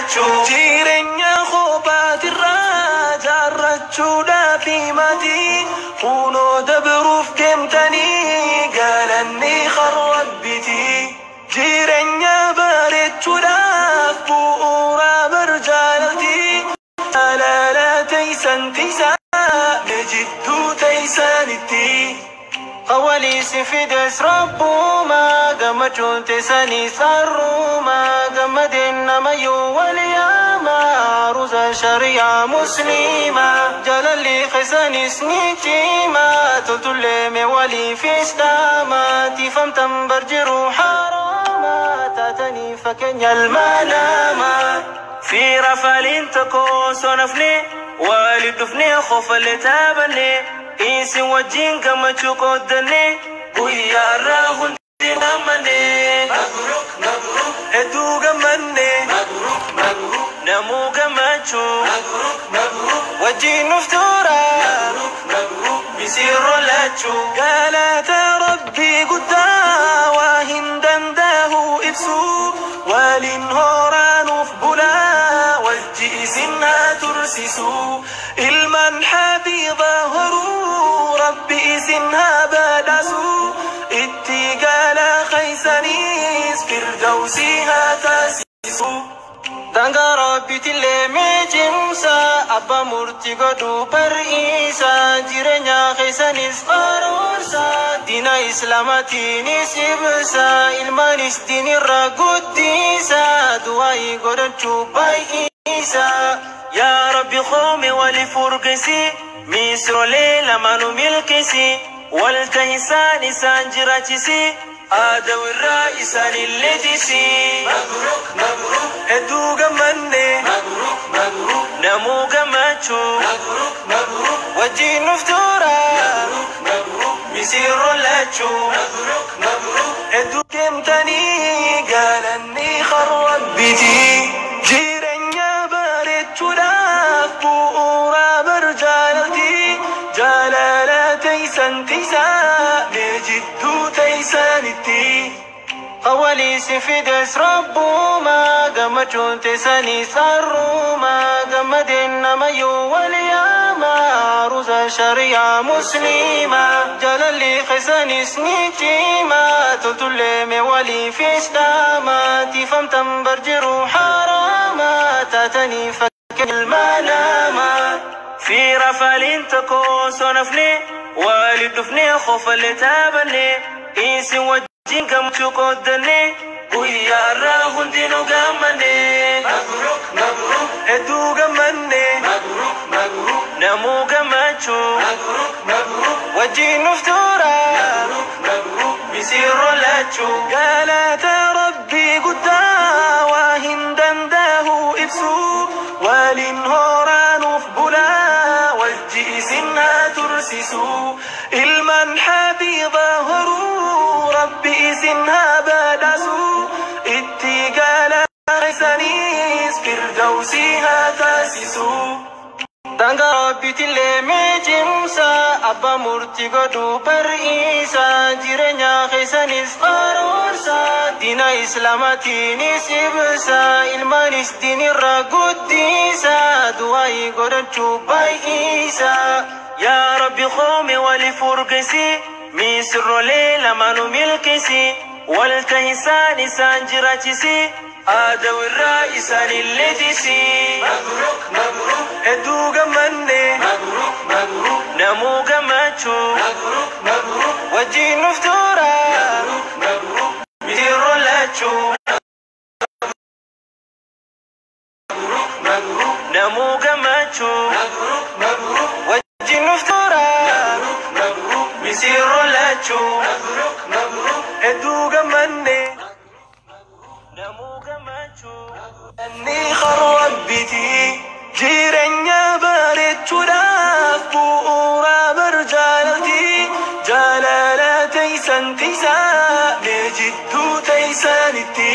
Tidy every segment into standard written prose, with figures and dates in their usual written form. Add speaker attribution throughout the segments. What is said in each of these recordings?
Speaker 1: lachuu. Jireenya kophaatirraa jaarrachuudhaaf himati. Kunoo dabruuf deemtanii galanni rabbiiti. Jireenya bareechuudhaaf bu'uura barjaalati. Jaalala teessan tiisaa jidduu teessanitti.
Speaker 2: Awwalii si fides rabbumaa gammachuun teessanii sarrumaa gammadeen namayyuu wal yaamaa ruuza shari'aa musliimaa jaalalli keessanis ni cimaa toltullee mee waliif islaamaa tiifamtan bar jiru haraamaa taatanii fakkeenya ilma namaa.
Speaker 1: Fi rafaliin tokko osoo nafne waliin dhufnee kofallee taphanne isin wajjin gammachuu qooddanne guyyaa irraa hundi gammanne. Hedduu gammanne. Namuu gammachuu.
Speaker 2: Wajjin nuuf tura.
Speaker 1: Misirroo lachuu. Galata rabbii guddaa waa hin danda'u ibsu. Waliin horaanuuf bulaa wajji isin haa tursiisu. Ilmaan habiiba horuu rabbi isin haa badhaasu. Itti gala keessanis firdawsii haa taasisu.
Speaker 2: Daangaa rabbiitillee mee cimsa abbaa murtii godhu bar'iisa jireenya keessanis karoorsa diina islaamaatiinis ibsa ilmaanis diinirra guddisa du'aayii godhachuu baay'isa.
Speaker 1: Yaa Rabbi qoome waliif urgeessi misiroolee lamaanuu milkeessi waltahisaan isaan jiraachisi aadawirraa isaan illee. Hedduu gammanne. Namuu gammachuu.
Speaker 2: Wajjin nuuf tura.
Speaker 1: Misirroo lachuu. Hedduu deemtanii galanni rabbiiti. Jireenya bareechuudhaaf bu'uura barjaalati. Jaalala teessan tiisaa mee jidduu teessanitti.
Speaker 2: Awwalii si fides rabbumaa gammachuun teessanii sarrumaa gammadeen namayyuu wal yaamaa ruuza shari'aa musliimaa jaalalli keessanis ni cimaa toltullee mee waliif islaamaa tiifamtan bar jiru haraamaa taatanii fakkeenya ilma namaa.
Speaker 1: Fi rafaliin tokko osoo nafne waliin dhufnee kofallee taphanne isin wajjin gammachuu qooddanne guyyaa irraa hundinuu gammanne. Hedduu gammanne. Namuu gammachuu.
Speaker 2: Wajjin nuuf tura.
Speaker 1: Misirroo lachuu. Galata rabbii guddaa waa hin danda'u ibsu. Waliin horaanuuf bulaa wajji isin haa tursiisu. Ilmaan habiiba horuu rabbi isin haa badhaasu. Itti gala keessanis firdawsii haa taasisu.
Speaker 2: Daangaa rabbiitillee mee cimsa abbaa murtii godhu bar'iisa jireenya keessanis karoorsa diina islaamaatiinis ibsa ilmaanis diinirra guddisa du'aayii godhachuu baay'isa.
Speaker 1: Yaa Rabbi qoome waliif urgeessi misirroolee lamaanuu milkeessi waltahisaan isaan jiraachisi aadawirraa isaan illee. Hedduu gammanne. Namuu gammachuu.
Speaker 2: Wajjin nuuf tura.
Speaker 1: Misirroo lachuu. Namuu gammachuu.
Speaker 2: Wajjin nuuf tura.
Speaker 1: Misirroo lachuu. Hedduu gammanne. Namuu gammachuu. Inni rabbiiti. Jireenya bareechuudhaaf bu'uura barjaalati. Jaalala teessan tiisaa mee jidduu teessanitti.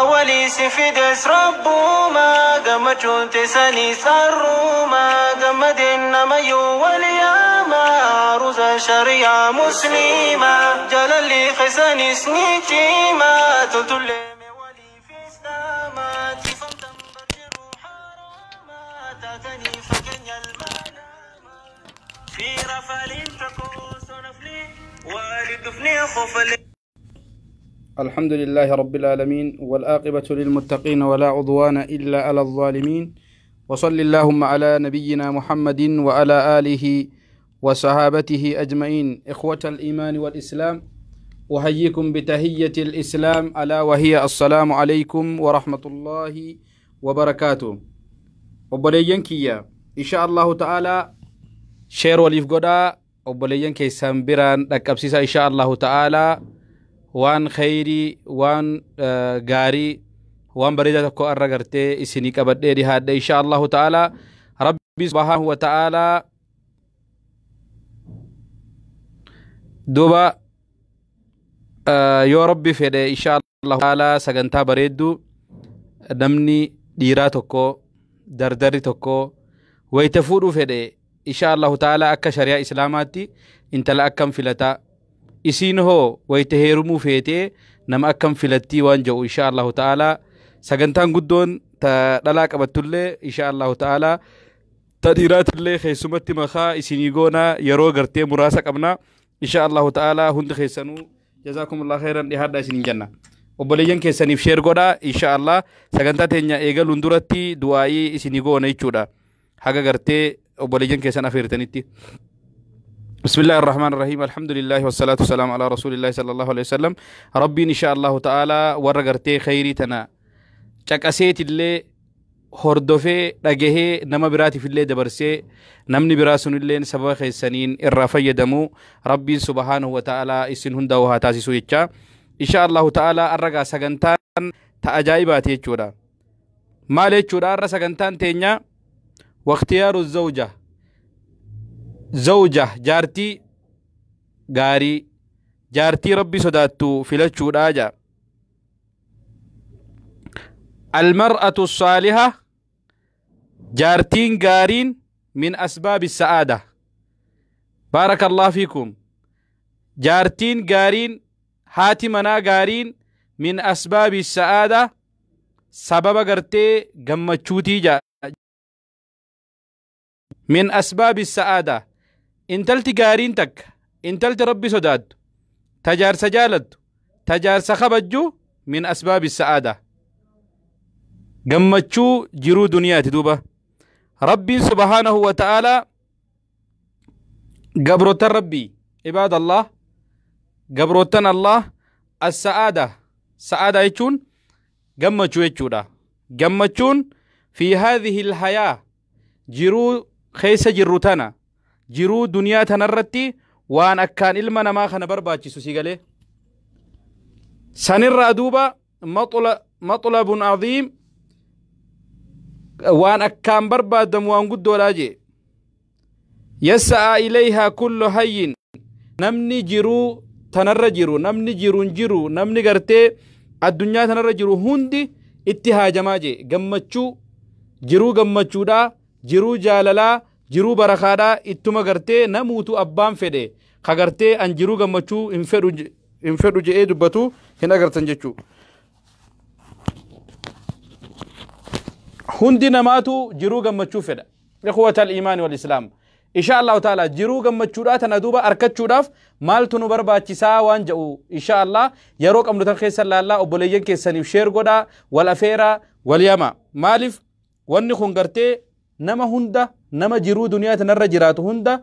Speaker 2: Awwalii si fides rabbumaa gammachuun teessanii sarrumaa gammadeen namayyuu wal yaamaa ruuza shari'aa musliimaa jaalalli keessanis ni cimaa toltullee mee waliif islaamaa tiifamtan.
Speaker 1: Fiira faliin tokko osoo nafne wali dhufne qofalee.
Speaker 3: الحمد لله رب العالمين والآقبة للمتقين ولا عدوان إلا على الظالمين وصل اللهم على نبينا محمد وعلى آله وصحابته أجمعين. إخوة الإيمان والإسلام، أحييكم بتهية الإسلام ألا وهي السلام عليكم ورحمة الله وبركاته. Obboleeyyan kiyya, insha Allahu ta'ala share waliif godhaa, obboleeyyan keessan biraan dhaqqabsiisa. Insha Allahu ta'ala waan khayrii, waan gaarii, waan bareedaa tokko irra gartee isinii qabadhee dhihaadhe. Insha Allahu ta'ala Rabbi subhaanahu wa ta'ala duuba yoo Rabbi fedhe, insha Allahu ta'ala sagantaa bareedduu namni dhiiraa tokko, dardarri tokko wayita fuudhuu fedhe, insha Allahu ta'ala akka shari'aa Islaamaatti intala akkam filataa, isiin hoo wayita heerumuu feetee nama akkam filattii waan jedhu, insha Allahu ta'ala sagantaan guddoon ta dhalaa qabattullee, insha Allahu ta'ala ta dhiiraatillee keessumatti makaa isinii goonaa. Yeroo gartee muraasa qabna. Insha Allahu ta'ala hundi keessanuu jazaakumullah khairan, dhihaadha isiniin jenna. Obboleeyyan keessaniif share godhaa. Insha Allah sagantaa teenya eegaluun duratti du'aa'ii isinii goona jechuudha, haga gartee obboleeyyan keessan afeertanitti. بسم الله الرحمن الرحيم، الحمد لله والصلاة والسلام على رسول الله صلى الله عليه وسلم. ربي إن شاء الله تعالى warra gartee khayrii tana caqaseetillee hordofee dhagahee nama biraatiif illee dabarsee namni biraa sunillee sababa keessaniin irraa fayyadamu Rabbiin subhaanahu wa ta'ala isin hundaa'u haa taasisu jecha. Insha Allahu ta'ala arragaa sagantaan ta ajaa'ibaati jechuudha. Maal jechuudha? Arra sagantaan teenya waqtiyaaru zawja, zawja jaartii gaarii, jaartii Rabbi sodaattu filachuudha jaa. Almar'atu saaliha, jaartiin gaariin, min asbaabi sa'aada. Baarakallah fiikum. Jaartiin gaariin, haati manaa gaariin, min asbaabi sa'aada, sababa gartee gammachuutii jaa. Min asbaabi sa'aada, intalti gaariin takka, intalti Rabbi sodaattu, tajaarsa jaalattu, tajaarsa kabajju, min asbaabi sa'aada, gammachuu jiruu duniyaati. Duuba Rabbiin subhaanahu wa ta'aalaa gabroottan Rabbii, ibaad Allah, gabroottan Allah, as-sa'aada, sa'aada jechuun gammachuu jechuudha. Gammachuun fi haadhihi alhayaa, jiruu keessa jirru tana, jiruu duniyaa tanarratti waan akkaan ilma namaa kana barbaachisu si galee sanirraa. Duuba maxlabun aziim, waan akkaan barbaadamu, waan guddoodhaa jee. Yassa'a ilayhaa kullu hayyin, namni jiruu tanarra jiru, namni jiruun jiru, namni gartee addunyaa tanarra jiru hundi itti haajamaa jee. Gammachuu, jiruu gammachuudhaa, jiruu jaalalaa, jiruu barakaadhaa ittuma gartee namuutu abbaan fedhe ka gartee an jiruu gammachuu hin fedhu, hin fedhu je'ee dubbatu hin agartan jechuu. Hundi namaatu jiruu gammachuu fedha. Ikhwata al-iimaani wal islaam, insha Allahu ta'ala jiruu gammachuudhaa tana duuba arkachuudhaaf maaltu nu barbaachisaa waan jedhu, insha Allah yeroo qabnu tan keessa laallaa. Obboleeyyan keessaniif share godhaa, wal afeeraa, wal yama. Maaliif? Wanni kun gartee nama hunda, nama jiruu duniyaa tanarra jiraatu hunda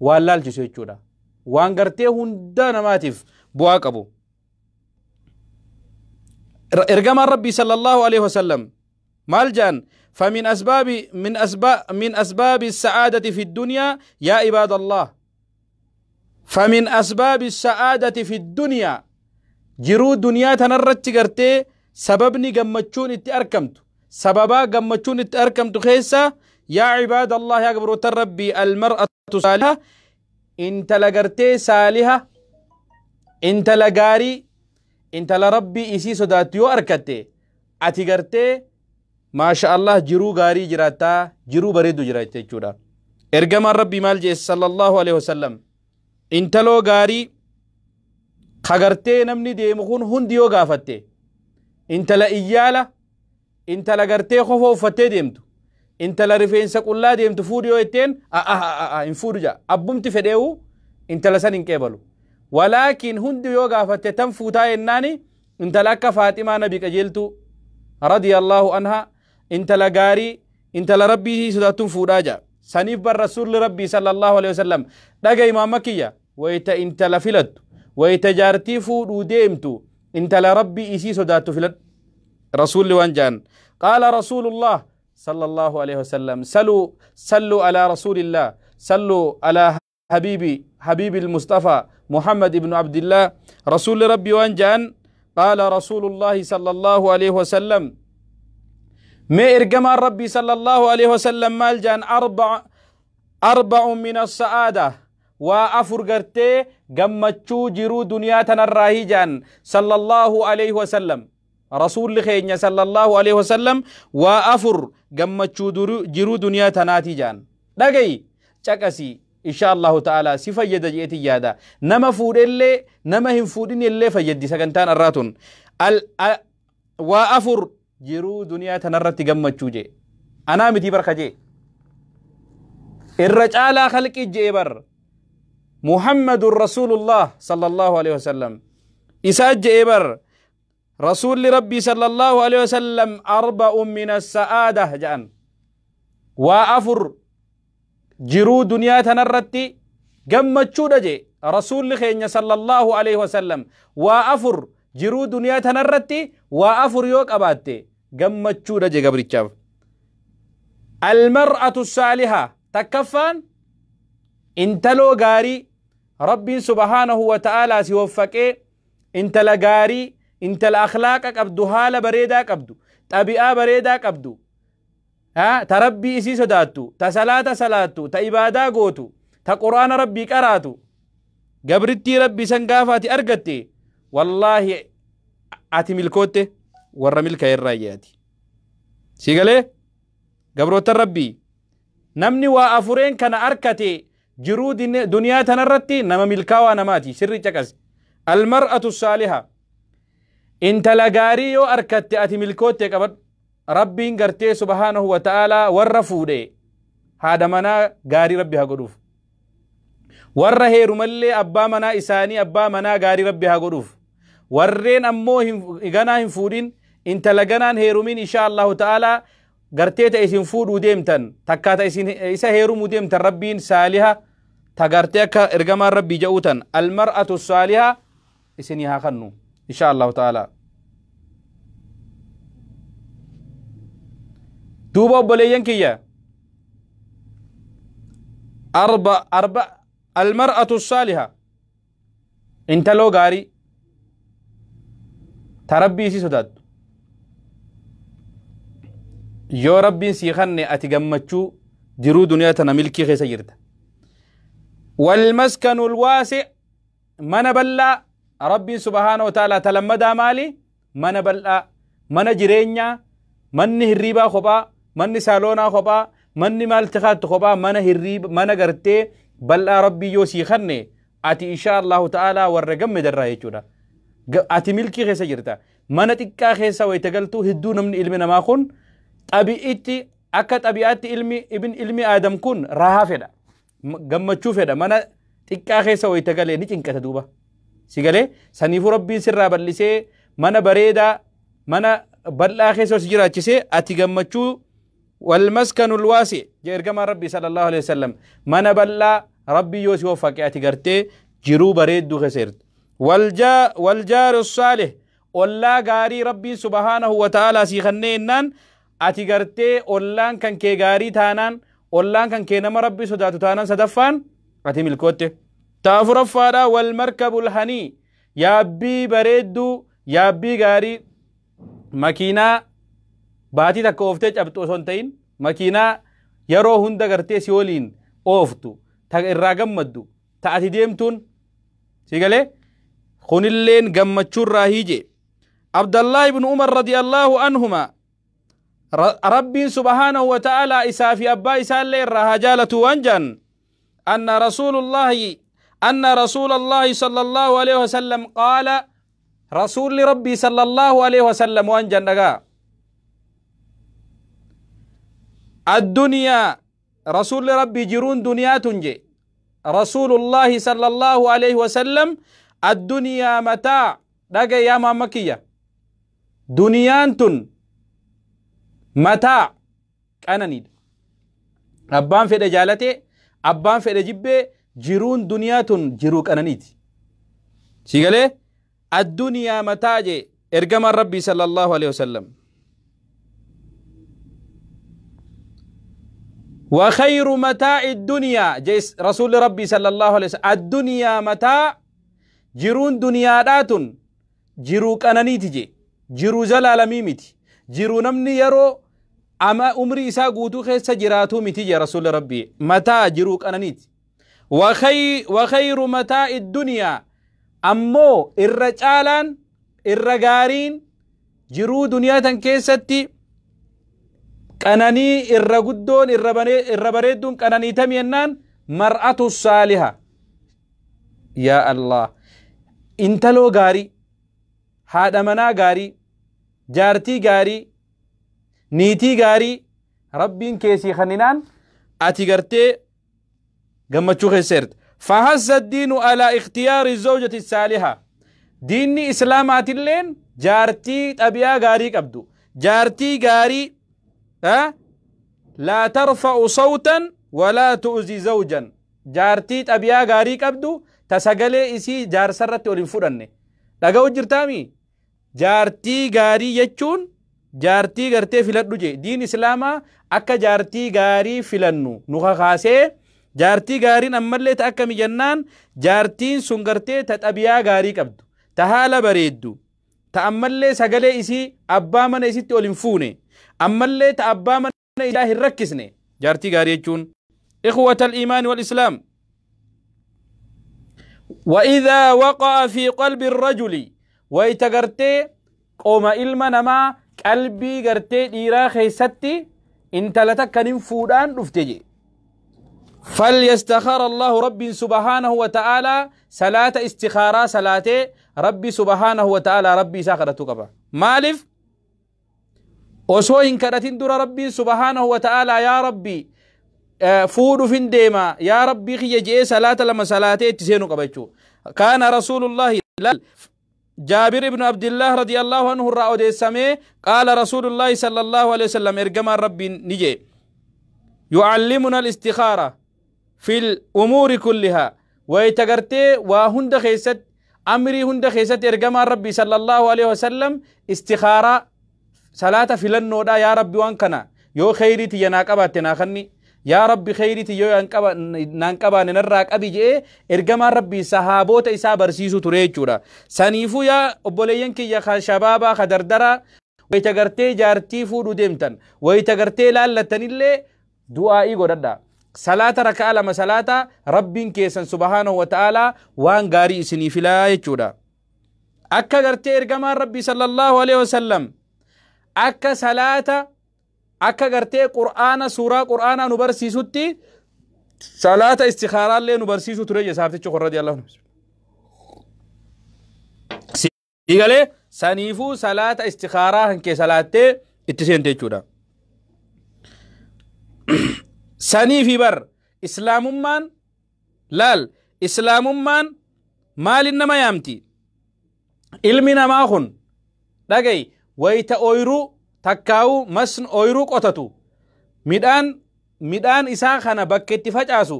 Speaker 3: waan laalchisu jechuudha, waan gartee hunda namaatiif bu'aa qabu. Ergamaan Rabbii sallallahu alaihi wasallam maal jedhan? فمن أسباب من أسباب من أسباب السعادة في الدنيا يا عباد الله، فمن أسباب السعادة في الدنيا، jiruu duniyaa tanarratti gartee sababni gammachuun itti argamtu, sababaa gammachuun itti argamtu keessa, يا عباد الله، yaa gabroota Rabbii, المرأة الصالحة, intala gartee saaliha, intala gaarii, intala Rabbii isii sodaattu yoo argatte, ati gartee maasha Allah jiruu gaarii jiraattaa, jiruu bareedu jiraatta jechuudha. Ergamaan Rabbii maal jee sallallahu alaihi wasallam? Intaloo gaarii kagartee namni deemu kun hundi yoo gaafatte, intala iyyaala, intala gartee kofoo uffattee deemtu, Intala rifeensa qullaa deemtu fuudhi yoo jetteen hin fuudhu jaa. Abbumti fedheewu intala san hin qeebalu. Walaakin hundi yoo gaafatte tan fuutaa jennaani intala akka Faaximaa nabi qajeeltuu radiyallahu anha, intala gaarii, intala rabbii sodaattuun fuudhaa jaa. Saniif bar rasuulli rabbii sallallahu alaihi wasallam dhaga imaama kiyya, wayita intala filattu, wayita jaartii fuudhuu deemtu, intala rabbii isii sodaattu filadhu. Rasuulli waan jaan, qaala rasuulullah sallallahu alaihi wasallam, saluu sallu ala rasuulillah, sallu ala habiibi habiibi almustafa muhammad ibnu abdillah. Rasuulli rabbii waan jaan, qaala rasuulullahi sallallahu alaihi wasallam, mee ergamaan rabbii sallallahu alaihi wasallam maal jaan? Arba'un min as-sa'aada, waa afur gartee gammachuu jiruu duniyaa tanarraa jaan sallallahu alaihi wasallam. Rasuulli keenya sallallahu alaihi wasallam waa afur gammachuu jiruu duniyaa tanaati jaan. Dhagayi, caqasi, insha allahu ta'ala si fayyada jeeti yaada. Nama fuudhellee nama hin fuudhin illee fayyaddi sagantaan irraa tun. Waa afur jiruu duniyaa tanarratti gammachuu jee. Anaa miti barka jee, irra caalaa khalqii jee bar Muhammadun Rasuulullah sallallahu alaihi wasallam isaa jee bar. Rasuulli rabbii sallallahu alaihi wasallam arba'un min as-sa'aadah jedhan, waa afur jiruu duniyaa tanarratti gammachuudha jee rasuulli keenya sallallahu alaihi wasallam. Waa afur jiruu duniyaa tanarratti, waa afur yoo qabaatte gammachuudha jee gabrichaaf. Almar'atu saaliha, takkaffaan intaloo gaarii. Rabbiin subhaanahu wa ta'aalaa si waffaqee intala gaarii, intala akhlaaqa qabdu, haala bareedaa qabdu, xabi'aa bareedaa qabdu, ta rabbii isii sodaattu, ta salaata salaattu, ta ibaadaa gootu, ta quraana rabbii qaraatu, gabrittii rabbii san gaafa ati argatte, wallaahi ati milkootte, warra milkaa'e ati si galee. Gabroottan rabbii, namni waa afureen kana arkate jiruu duniyaa tanarratti nama milkaawaa namaati. Sirri caqasi. Almar'atu saaliha, intala gaarii yoo arkatte ati milkootte qabadhu. Rabbiin gartee subhaanahu wa ta'aalaa warra fuudhe haadha manaa gaarii rabbi haa godhuuf, warra heerumallee abbaa manaa isaanii abbaa manaa gaarii rabbi haa godhuuf. Warreen ammoo ganaa hin fuudhin, intala ganaan heerumin, insha allahu ta'aalaa gartee ta isin fuudhuu deemtan takkaa ta isin isa heerumuu deemtan rabbiin saaliha ta gartee akka ergamaan rabbii ja'uu tan almar'atu saaliha isinii haa kannu insha allahu ta'aalaa. Duuba obboleeyyan kiyya, arba arba almar'atu saaliha, intaloo gaarii ta rabbii isii sodaattu yoo rabbiin sii kanne ati gammachuu jiruu duniyaa tana milkii keessa jirta. Walmaskanu lwaasi, mana bal'aa rabbiin subhaana wa ta'ala talammadaa maali? Mana bal'aa, mana jireenyaa, manni hirriibaa kophaa, manni saaloonaa kophaa, manni maal tikaattu kophaa, mana hirriiba, mana gartee bal'aa rabbii yoo sii kanne ati insha allahu ta'ala warra gammadarraa jechuudha. Ati milkii keessa jirta. Mana xiqqaa keessa wayita galtuu hedduu namni ilmi namaa kun xabi'itti akka xabi'aatti ilmi ibn ilmi aadam kun raahaa fedha, gammachuu fedha. Mana xiqqaa keessa wayita galee ni cinqata. Duuba si galee saniifuu rabbiin sirraa bal'isee mana bareedaa, mana bal'aa keessa si jiraachisee ati gammachuu. Walmaskanu lwaasi jee ergamaan rabbii sallallahu alaihi wasallam, mana bal'aa rabbii yoo si waffaqe ati gartee jiruu bareedduu keessa jirtu. Waljaaru saalih, ollaa gaarii rabbiin subhaanahu wa ta'aalaa sii kannee innaan ati gartee ollaan kan kee gaarii taanaan, ollaan kan kee nama rabbii sodaatu taanaan, sadaffaan ati milkootte. Ta afuraffaadha, walmarkabul hanii, yaabbii bareedduu, yaabbii gaarii, makiinaa baatii takka ooftee cabxu osoo hin ta'in, makiinaa yeroo hunda gartee si waliin ooftu, ta irraa gammaddu, ta ati deemtuun si galee, kunilleen gammachuurraa hiije. Abdallah ibnu Umar radiyallahu anhuma, rabbiin subhaanahu wa ta'aalaa isaa fi abbaa isaallee irraa haa jaalatu, waan jaan, anna rasuulallahi sallallahu alaihi wasallam qaala, rasuulli rabbii sallallahu alaihi wasallam waan jaan dhagaa. Addunyaa rasuulli rabbii jiruun duniyaa tun je rasuulullaahi sallallahu alaihi wasallam addunyaa mataa dhaga yaa Muhammad kiyya duniyaan tun mataa qananiidha. Abbaan fedhe jaalate abbaan fedhe jibbee jiruun duniyaa tun jiruu qananiiti. Si galee addunyaa mataa je ergamaan rabbii sallallahu alaihi wasallam. وخير متاع الدنيا جيس رسول ربي صلى الله عليه وسلم الدنيا متاع جرون دنيا داتون جرو قنانيتي جي جرو زلالمي متي جرو نمني يرو أما عمري إسا قوتو خيس جراتو متي جي رسول ربي متاع جرو قنانيتي وخير متاع الدنيا أمو الرجالان الرجارين جرو دنيا تنكيستي qananii irra guddoon irra bareedduun qananii tami jennaan mar'atu saaliha. Yaa Allah, intaloo gaarii, haadha manaa gaarii, jaartii gaarii, niitii gaarii rabbiin keessii kaninaan ati gartee gammachuu keessa jirta. Fahassa diinu alaa ikhtiyaari zawjati saaliha. Diinni islaamaatilleen jaartii xabiyaa gaarii qabdu, jaartii gaarii لا ترفع صوتا ولا تؤذي زوجا. جارتي طبيعة غاري قبدو تسغلي اسي جار سرت ولين فدنه دغاو جرتامي جارتي غاري يچون جارتي غرتي فيلدو جي دين اسلاما اكا جارتي غاري فيلنو نوخا خاسه جارتي غارين امله تاكمي جنان جارتين سون غرتي تطبيعة غاري قبدو تهالا بريدو تأمله سغلي اسي ابا من اسي ولين فونه ammallee ta abbaa mana isaa hin rakkisne jaartii gaarii jechuun. إخوة الإيمان والإسلام، وإذا وقع في قلب الرجل ويتغرتي قوم إلما نما قلبي غرتي ديرا خيستي انت لتكن فودان رفتجي فليستخار الله رب سبحانه وتعالى صلاة استخارة صلاة ربي سبحانه وتعالى ربي ساخرته قبا مالف osoo hin kadhatin dura rabbiin subhaanahu wa ta'aalaa yaa rabbi fuudhuuf hin deema yaa rabbii kiyya je'ee salaata lama salaatee itti seenuu qaba jechuudha. Kaana rasuulullahi Jaabir ibnu Abdillah radiyallahu anhu irraa odeessamee qaala rasuulullahi sallallahu alaihi wasallam ergamaan rabbiin ni je'e yucallimuna al-istikhaara fil umuuri kullihaa wayita gartee waa hunda keessatti amrii hunda keessatti ergamaan rabbii sallallahu alaihi wasallam istikhaaraa salaata filannoodha yaa rabbi waan kana yoo khayriiti yanaa qabaatte naa kanni yaa rabbi khayriiti yoo naan qabaanne narraa qabi je'ee ergamaan rabbii sahaaboota isaa barsiisu ture jechuudha. Saniifuu yaa obboleeyyan kiyya ka shabaabaa ka dardaraa wayita gartee jaartii fuudhuu deemtan wayita gartee laallattanillee du'aa'ii godhadha. Salaata raka'a lama salaata rabbiin keessan subhaanahu wa ta'aalaa waan gaarii isinii filaa jechuudha. Akka gartee ergamaan rabbii sallallahu alaihi wasallam akka salaata akka gartee qur'aana suuraa qur'aanaa nu barsiisutti salaata istikhaaraallee nu barsiisu ture je saabtichi kun radiyallahu anhu. Siigalee saniifuu salaata istikhaaraa hankee salaattee itti seente jechuudha. Saniifi bar islaamummaan laal islaamummaan maalin nama yaamti? Ilmi namaa kun dhagayi wayita ooyiruu takkaa'uu masn ooyiruu qotatu midhaan isaa kana bakka itti facaasu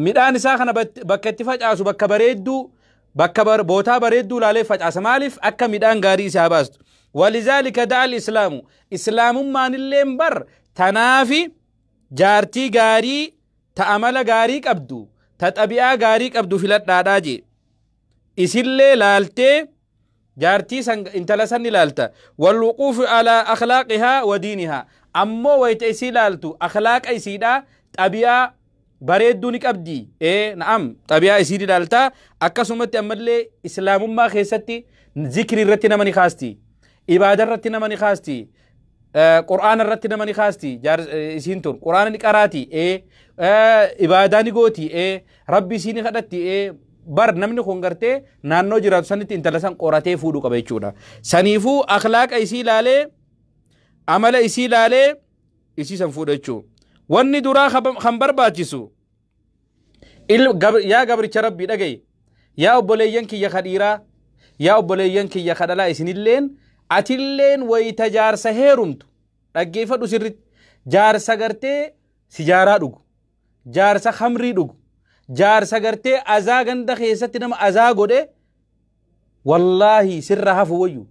Speaker 3: midhaan isaa kana bakka itti facaasu bakka bareedduu bakka bootaa bareedduu laalee facaasa maaliif akka midhaan gaarii isaa baastu. Walizaalika da'a al-islaamu islaamummaan illeen bar tanaafi jaartii gaarii ta amala gaarii qabdu ta xabi'aa gaarii qabdu filadhaadhaa jee isillee laaltee jaartii san intala san ilaalta walwuquufu alaa akhlaaqihaa wa diinihaa ammoo wayita isii ilaaltu akhlaaqa isiidhaa xabi'aa bareedduu ni qabdi na'am xabi'aa isii ilaalta akkasumatti ammallee islaamummaa keessatti zikri irratti nama ni kaasti ibaada irratti nama ni kaasti qur'aana irratti nama ni kaasti isiin tun qur'aana ni qaraati ibaadaa ni gooti rabbi isii ni kadhatti bar namni kun gartee naannoo jiraatu sanitti intala san qoratee fuudhuu qaba jechuudha. Saniifuu akhlaaqa isii ilaalee Amala isii laalee isii san fuudha jechuu. Wanni duraa kan barbaachisu yaa gabricha rabbii dhagaye, yaa obboleeyyan kiyya ka dhiiraa, yaa obboleeyyan kiyya ka dhalaa, isinilleen atilleen wayita jaarsa heerumtu dhaggeeffadhu sirritti. Jaarsa gartee sijaaraa dhugu, jaarsa khamrii dhugu, jaarsa gartee azaa ganda keessatti nama azaa godhe, wallaahi sirra hafu wayyu.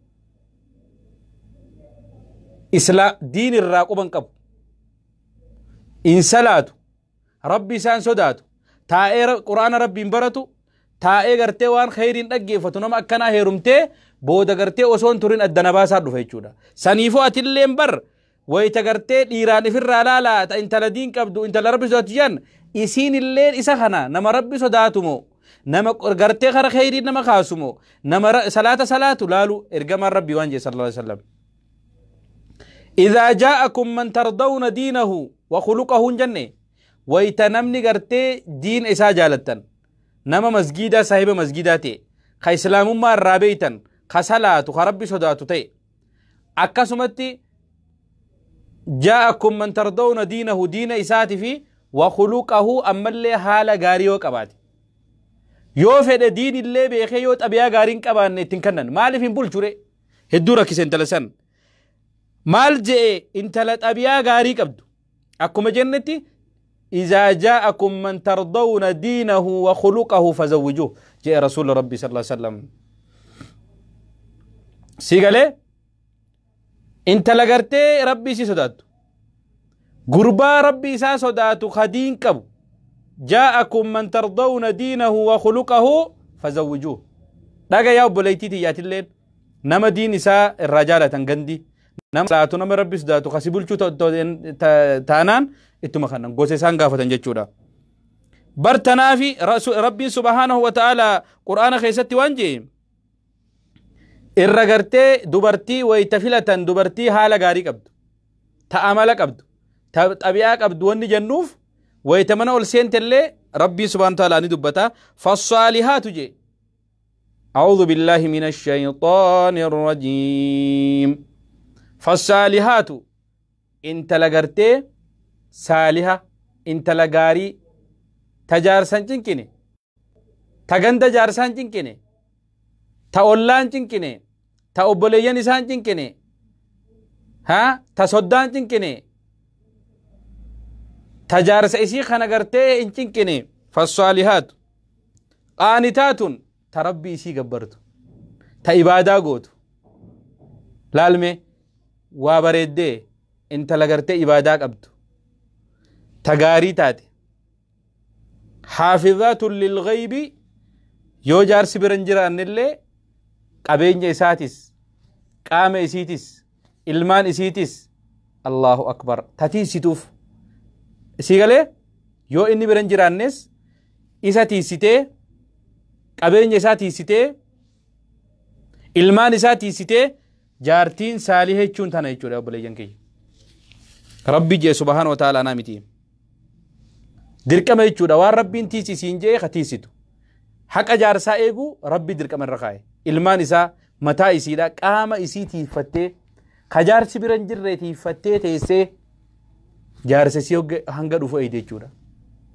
Speaker 3: Isla diin irraa quban qabu, in salaatu, rabbi isaan sodaatu, taa'ee quraana rabbiin baratu, taa'ee gartee waan kheyriin dhaggeeffatu, nama akkanaa heerumtee booda gartee osoo hin turin addana baasaa dhufa jechuudha. Saniifuu atilleen bar wayita gartee dhiiraan ifirraa laalaa ta intala diin qabdu, intala rabbi sodaatu jedhan, isiin illeen isa kana nama rabbi sodaatu moo, nama gartee kara kheyriin nama kaasu moo, nama salaata salaatu laalu. Ergamaan rabbii waan jedhe sallallahu alaihi wasallam: إذا جاءكم من ترضون دينه وخلقه جنة. ويتا نمني غرتي دين إسا جالتن، نما مسجدا صاحب مسجداتي خا إسلام ما الرابيتن خسلاتو خربي صداتو تي، أكسمتي جاءكم من ترضون دينه، دين إساتي في وخلقه، أما اللي حالة غاريو قباتي. yoo fedhe diin illee beekee yoo xabiyaa gaariin qabaanne ittiin kennan maaliif hin bulchure? Hedduu rakkise intala san. Maal je'e? Intala xabiyaa gaarii qabdu. Akkuma jennetti إذا جاءكم من ترضون دينه وخلقه فزوجوه جاء رسول ربي صلى الله عليه وسلم. سيغالي انت لغرتي ربي سي صداتو، غربا ربي سا صداتو خدين كبو، جاءكم من ترضون دينه وخلقه فزوجوه. dhaga yaa obboleettii tiyyaatilleen, nama diin isaa irraa jaalatan, gandi nama salaatu, nama rabbi sodaatu kasi bulchuu taanaan ittuma kanan gosa isaan gaafatan jechuudha. Bar tanaafi rabbiin subhaanahu wa ta'ala qur'aana keessatti waan jee: irra gartee dubartii wayita filatan dubartii haala gaarii qabdu, ta amala qabdu, ta xabi'aa qabdu. Wanni jennuuf wayita mana ol seentellee rabbii subhaanahu wa ta'ala ni dubbata. فالصالحات jee. أعوذ بالله من الشيطان الرجيم. فالصالحات intala gartee saaliha, intala gaarii, ta jaarsan cinqine, ta ganda jaarsaan cinqine, ta ollaan cinqine, ta obboleeyyan isaan cinqine, ha ta soddaan cinqine, ta jaarsa isii kana gartee hin cinqine. فالصالحات قانتات, ta rabbii isii gabbartu, ta ibaadaa gootu. Laalme, waa bareeddee intala gartee ibaadaa qabdu, ta gaarii taate. حافظات للغيب, yoo jaarsi bira hin jiraannellee qabeenya isaatis, qaama isiitis, ilmaan isiitis, allahu akbar, ta tiisituuf. Isii galee yoo inni bira hin jiraannes isa tiisitee, qabeenya isaa tiisitee, ilmaan isaa tiisitee, jaartiin saalih jechuun tana jechuudha obboleeyyan kiyya. Rabbi jee subhaana wa ta'ala naa miti. Dirqama jechuudha waan rabbiin tiisisiin jee ka tiisitu. Haqa jaarsaa eeguu rabbi dirqama irra kaa'e. Ilmaan isaa, mataa isiidha, qaama isii tiiffattee, ka jaarsi bira hin jirre tiiffattee teessee jaarsa isii hanga dhufu eeyde jechuudha.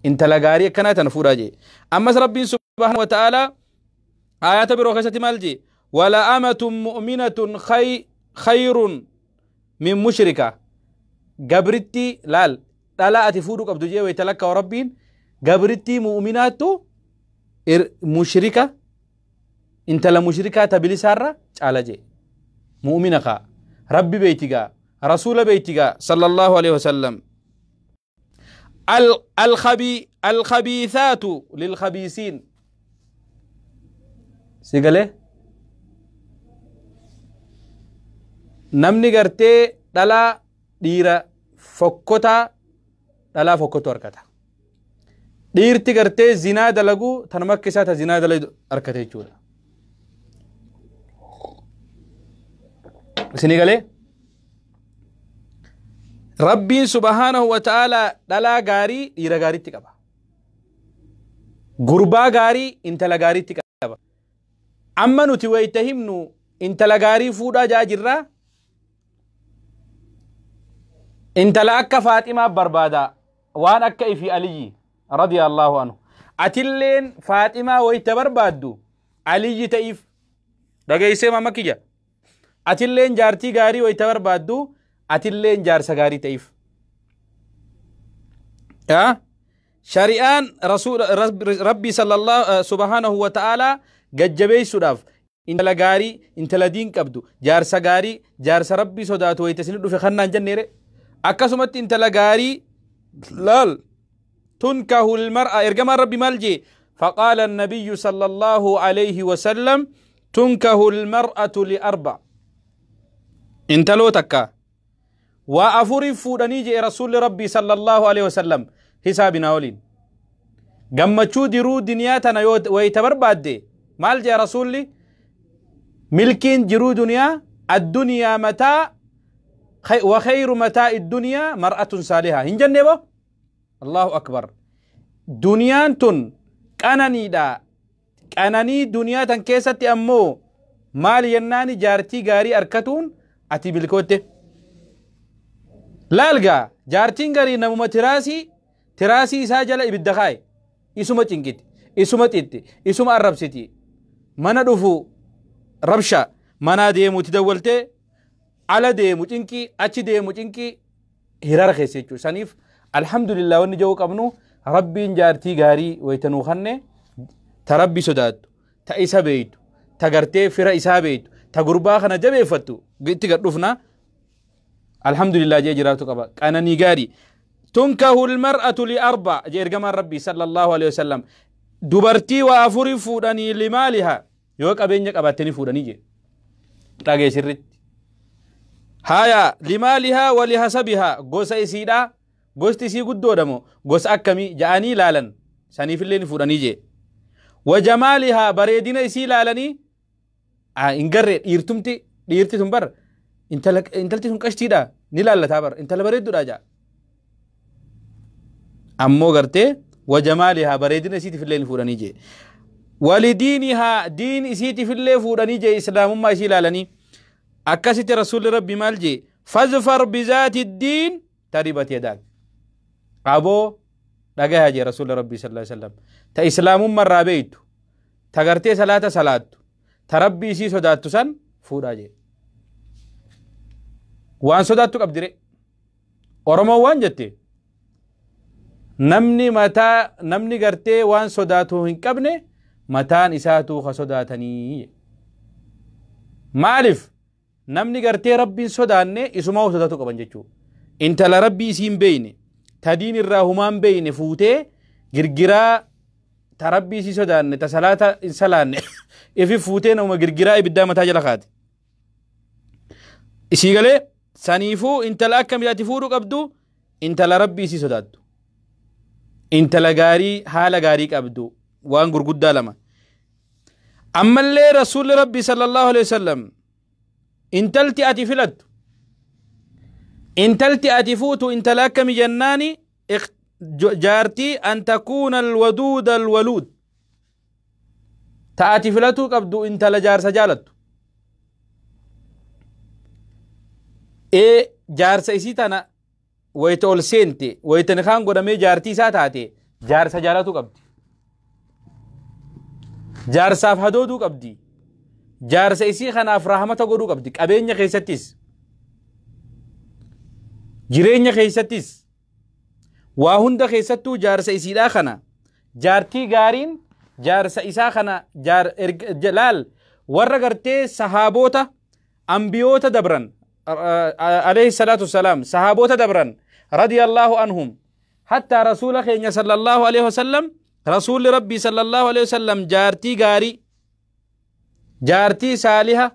Speaker 3: Intala gaarii akkanaa tana fuudhaa jee. Ammas rabbiin subhaana wa ta'ala ayata biroo keessatti maal jee? ولأمة مؤمنة خير من مشركة. Gabrittii laal, dhalaa ati fuudhuu qabdu jee wayita lakkaa'u rabbiin, gabrittii mu'minaattu mushrika, intala mushrikaa ta bilisaarra caala jee. Mu'mina kaa rabbi beeytigaa, rasuula beeytigaa sallallahu alaihi wasallam. الخبيثات للخبيثين. Sigalee namni gartee dhalaa dhiira fokkotaa dhalaa fokkotu argata. Dhiirti gartee zinaa dalaguu tanuma akka isaa ta zinaa dalagu argata jechuudha. Isinii galee rabbiin subhaanahu wa ta'ala dhalaa gaarii dhiira gaariitti qaba. Gurbaa gaarii intala gaariitti qaba. Amma nuti wayita himnu intala gaarii fuudhaa jaa jirraa. Intala akka Faaximaa barbaada waan akka ifi Aliyyi radiyallahu anhu. Atilleen Faaximaa wayta barbaaddu Aliyyi ta'iif. Dhageessee mama kiyya. Atilleen jaartii gaarii wayta barbaaddu atilleen jaarsa gaarii ta'iif. Shari'aan Rabbii sallallahu subhaanahu wa ta'aalaa gajjabeessuudhaaf intala gaarii, intala diin qabdu, jaarsa gaarii, jaarsa Rabbii sodaatu wayta isin dhufe kannaan jenneere. Akkasumatti intala gaarii laal tunkahu almar'a ergamaan Rabbi maal jee? فقال النبي صلى الله عليه وسلم تنكه المرأة لأربع. انتلو تكا وأفور فودني جي رسول ربي صلى الله عليه وسلم حسابنا ولين gammachuu diruu duniyaa tana yoo wayita barbaadde maal jee rasuulli? Milkiin jiruu duniyaa addunyaa mataa wa khayru mataa'i dunyaa mar'atun saalihaa hin jennee bo? Allahu akbar. Duniyaan tun qananiidha. Qananii duniyaa tan keessatti ammoo maal yennaani jaartii gaarii arkatuun ati bilkootte. Laalgaa jaartiin garii namuma tiraasii isaa jala ibidda kaaye, isuma cinqiti, isuma xitti, isuma arrabsiti, mana dhufu rabsha, manaa deemuuti dawwaltee ala deemu cinqii, achi deemu cinqii, hiraara keessa jechuudha. Saniif alhamdulillah wanni jiru qabnu Rabbiin jaartii gaarii wayita nuu kanne, ta Rabbi sodaattu, ta isa beeytu, ta gartee fira isaa beeytu, ta gurbaa kana jabeeffattu itti gad dhufna. Alhamdulillah jee jiraatu qaba. Qananii gaarii. تنكه المرأة لأربع جee ergamaan Rabbii sallallahu alaihi wasallam dubartii waa afurii fuudhanii. لمالها yoo qabeenya qabaattanii fuudhanii jee. Dhagee sirritti. Haya, لمالها ولحسبها gosa isiidha, gosti isii guddoodha moo gosa akkamii ja'anii laalan, saniifillee ni fuudhanii jee. وجمالها bareedina isii laalanii hin garree dhiirtumti, dhiirti tun bar intalti sun qashtiidha ni laallataa bar, intala bareedduudha ja'a. Ammoo gartee وجمالها bareedina isiitiif illee ni fuudhanii jee. ولدينها diin isiitiif illee fuudhanii jee, islaamummaa isii ilaalanii. Akkasitti rasuulli Rabbi maal jee? فاظفر بذات الدين تربت يداك. Aboo dhagahaa jee rasuulli Rabbi sallallahu alaihi wasallam. Ta islaamummaa irraa beeytu, ta gartee salaata salaattu, ta Rabbii isii sodaattu san fuudhaa jee. Waan sodaattu qabdire. Oromoon waan jette, namni mataa namni gartee waan sodaatu hin qabne mataan isaatu ka sodaatanii. Maaliif? Namni gartee Rabbiin sodaanne isumaa sodaatu qaban jechuudha. Intala Rabbii isii hin beeyne, ta diin irraa humaan beeyne fuutee girgiraa, ta Rabbii isii sodaanne, ta salaata hin salaanne ifi fuutee nama girgiraa ibiddaa mataa jala kaate. Isii galee saniifuu intala akkamii ati fuudhuu qabdu? Intala Rabbii isii sodaattu. Intala gaarii haala gaarii qabdu, waan gurguddaa lama. Ammallee rasuulli Rabbii sallallahu alaihi wasallam intalti ati filattu, intalti ati fuutu intala akkami jennaani, jaartii أن تكون الودود الولود ta ati filatuu qabdu intala jaarsa jaalattu. Ee, jaarsa isii tana wayita ol seente, wayita nikaan godhamee jaartii isaa taate, jaarsa jaalatuu qabdi. Jaarsaaf hadooduu qabdi. Jaarsa isii kanaaf rahmata godhuu qabdi. Qabeenya keessattis, jireenya keessattis, waa hunda keessattuu jaarsa isiidhaa kana jaartii gaariin jaarsa isaa kana laal warra gartee sahaabota ambiyoota dabran عليه الصلاة والسلام, sahaabota dabran رضي الله عنهم, حتى rasuula keenya صلى الله عليه وسلم, rasuulli Rabbii صلى الله عليه وسلم jaartii gaarii, jaartii saaliha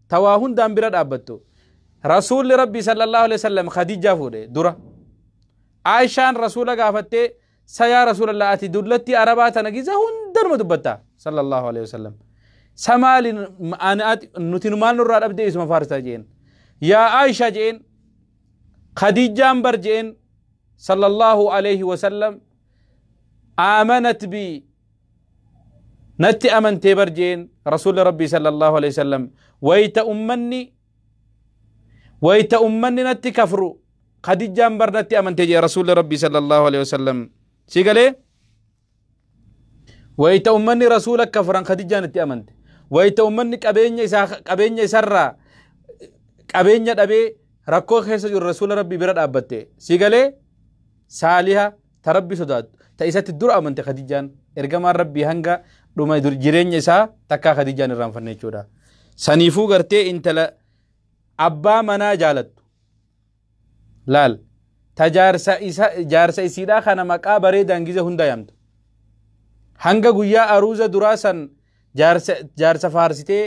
Speaker 3: tawaa hundaan bira dhaabbattu rasuulli Rabbii صلى الله عليه وسلم Khadijaa fuudhe. Dura Aishaan rasuula gaafattee, sa yaa rasuulallah, ati dullatti arabaa tana giza hundanuma dubbatta صلى الله عليه وسلم, sa maali nuti maal nurraa dhabdee isuma faarsaa jeen? Yaa Aisha jeen, Khadijaan bar jeen صلى الله عليه وسلم آمنت بي natti amantee bar jeen rasuulli Rabbii صلى الله عليه وسلم. Wayta ummanni natti kafru Khadijaan barnatti amante jee Rasuulli Rabbii sallallahu alaihi wasallam. Si galee wayita ummanni Rasuula kafaran Khadijaan itti amante. Wayita ummanni qabeenya isaa qabeenya isarraa qabeenya dhabee rakkoo keessa jiru Rasuula Rabbii bira dhaabbatte. Si galee saaliha ta Rabbi sodaattu ta isatti dura amante Khadijaan ergamaan Rabbii hanga dhuma jireenya isaa takkaa Khadijaan irraanfanne jechuudha. Saniifuu gartee intala abbaa manaa jaalattu. Laal ta jaarsa isiidhaa kana maqaa bareedaan gize hunda yaamtu. Hanga guyyaa aruuza duraa san jaarsa faarsitee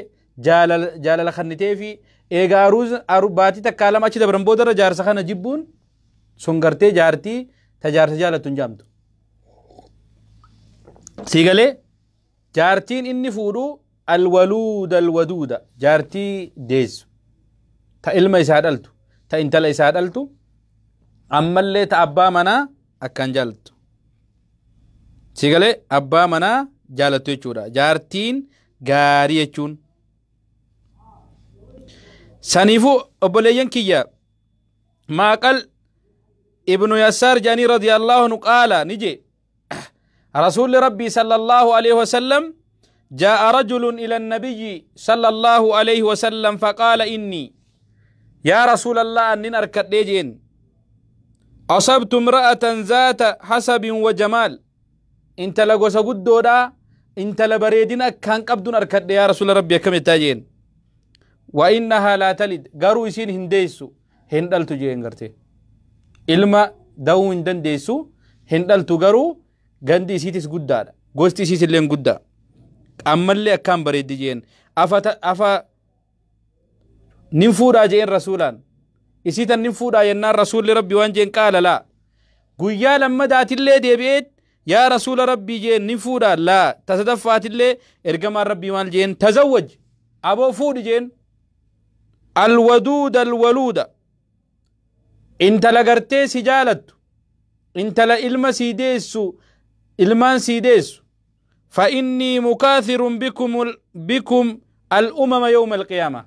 Speaker 3: jaalala kannitee fi eega aruuza baatii takkaa lama achi dabran boodarra jaarsa kana jibbuun sun gartee jaartii ta jaarsa jaalattu hin jaamtu. Siigalee jaartiin inni fuudhu alwaluuda alwaduuda jaartii deessu ta ilma isaa dhaltu ta intala isaa dhaltu ammallee ta abbaa manaa akkaan jaalattu. Siigalee abbaa manaa jaalattu jechuudha. Jaartiin gaarii jechuun. Saniifuu obboleeyyan kiyya Maaqal ibnu Yassaar jedhanii radiyallahu anhu qaala ni jee Rasuulli Rabbii sallallahu alaihi wasallam جاء رجل إلى النبي صلى الله عليه وسلم فقال إني يا رسول الله أنين أركض ديجين أصبت امرأة ذات حسب وجمال انت لغوسا قدودا انت لبريدين كان قبدون أركض يا رسول ربي كم يتاجين وإنها لا تلد قارو يسين هنديسو هندلتو جين غرتي إلما داو هندن ديسو هندلتو قارو غندي سيتس قدادا غوستي سيتس اللين قدا ammallee akkaan bareeddi jeen afa nin fuudhaa jeen rasuulaan isiitan nin fuudhaa jennaan rasuulli rabbi waan jeen qaala laa guyyaa lammadaatillee deebi'eet yaa rasuula rabbii jeen nin fuudhaa laa tasadaffaatiillee ergamaan rabbii maal jeen tazawwaj aboo fuudhi jeen alwaduuda alwaluuda intala gartee si jaalattu intala ilma sii deessu ilmaan sii deessu فإني مكاثر بكم الأمم يوم القيامة.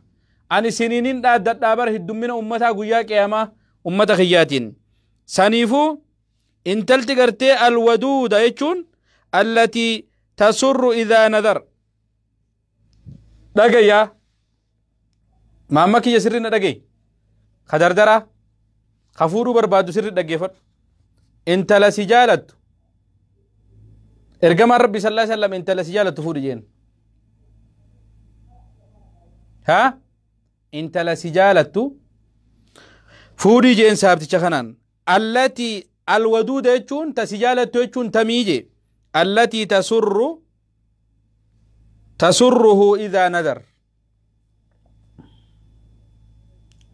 Speaker 3: أنا سنينين دابر هدومنا أمتا قيا قيامة أمتا خياتين. سنيفو إن تلتقرتي الودود يجون التي تسر إذا نذر. دقيا ما مكي يسرنا دقي خدردرة خفورو بربادو سر دقيفر إن تلسجالت ergamaan rabbi sallallahu alaihi wasallam intala si jaalattu fuudhi jeen. Ha intala si jaalattu fuudhi jeen saabticha kanaan. Allati alwaduuda jechuun ta si jaalattu jechuun tamii jee. Allati tasurruhu idhaa nadar.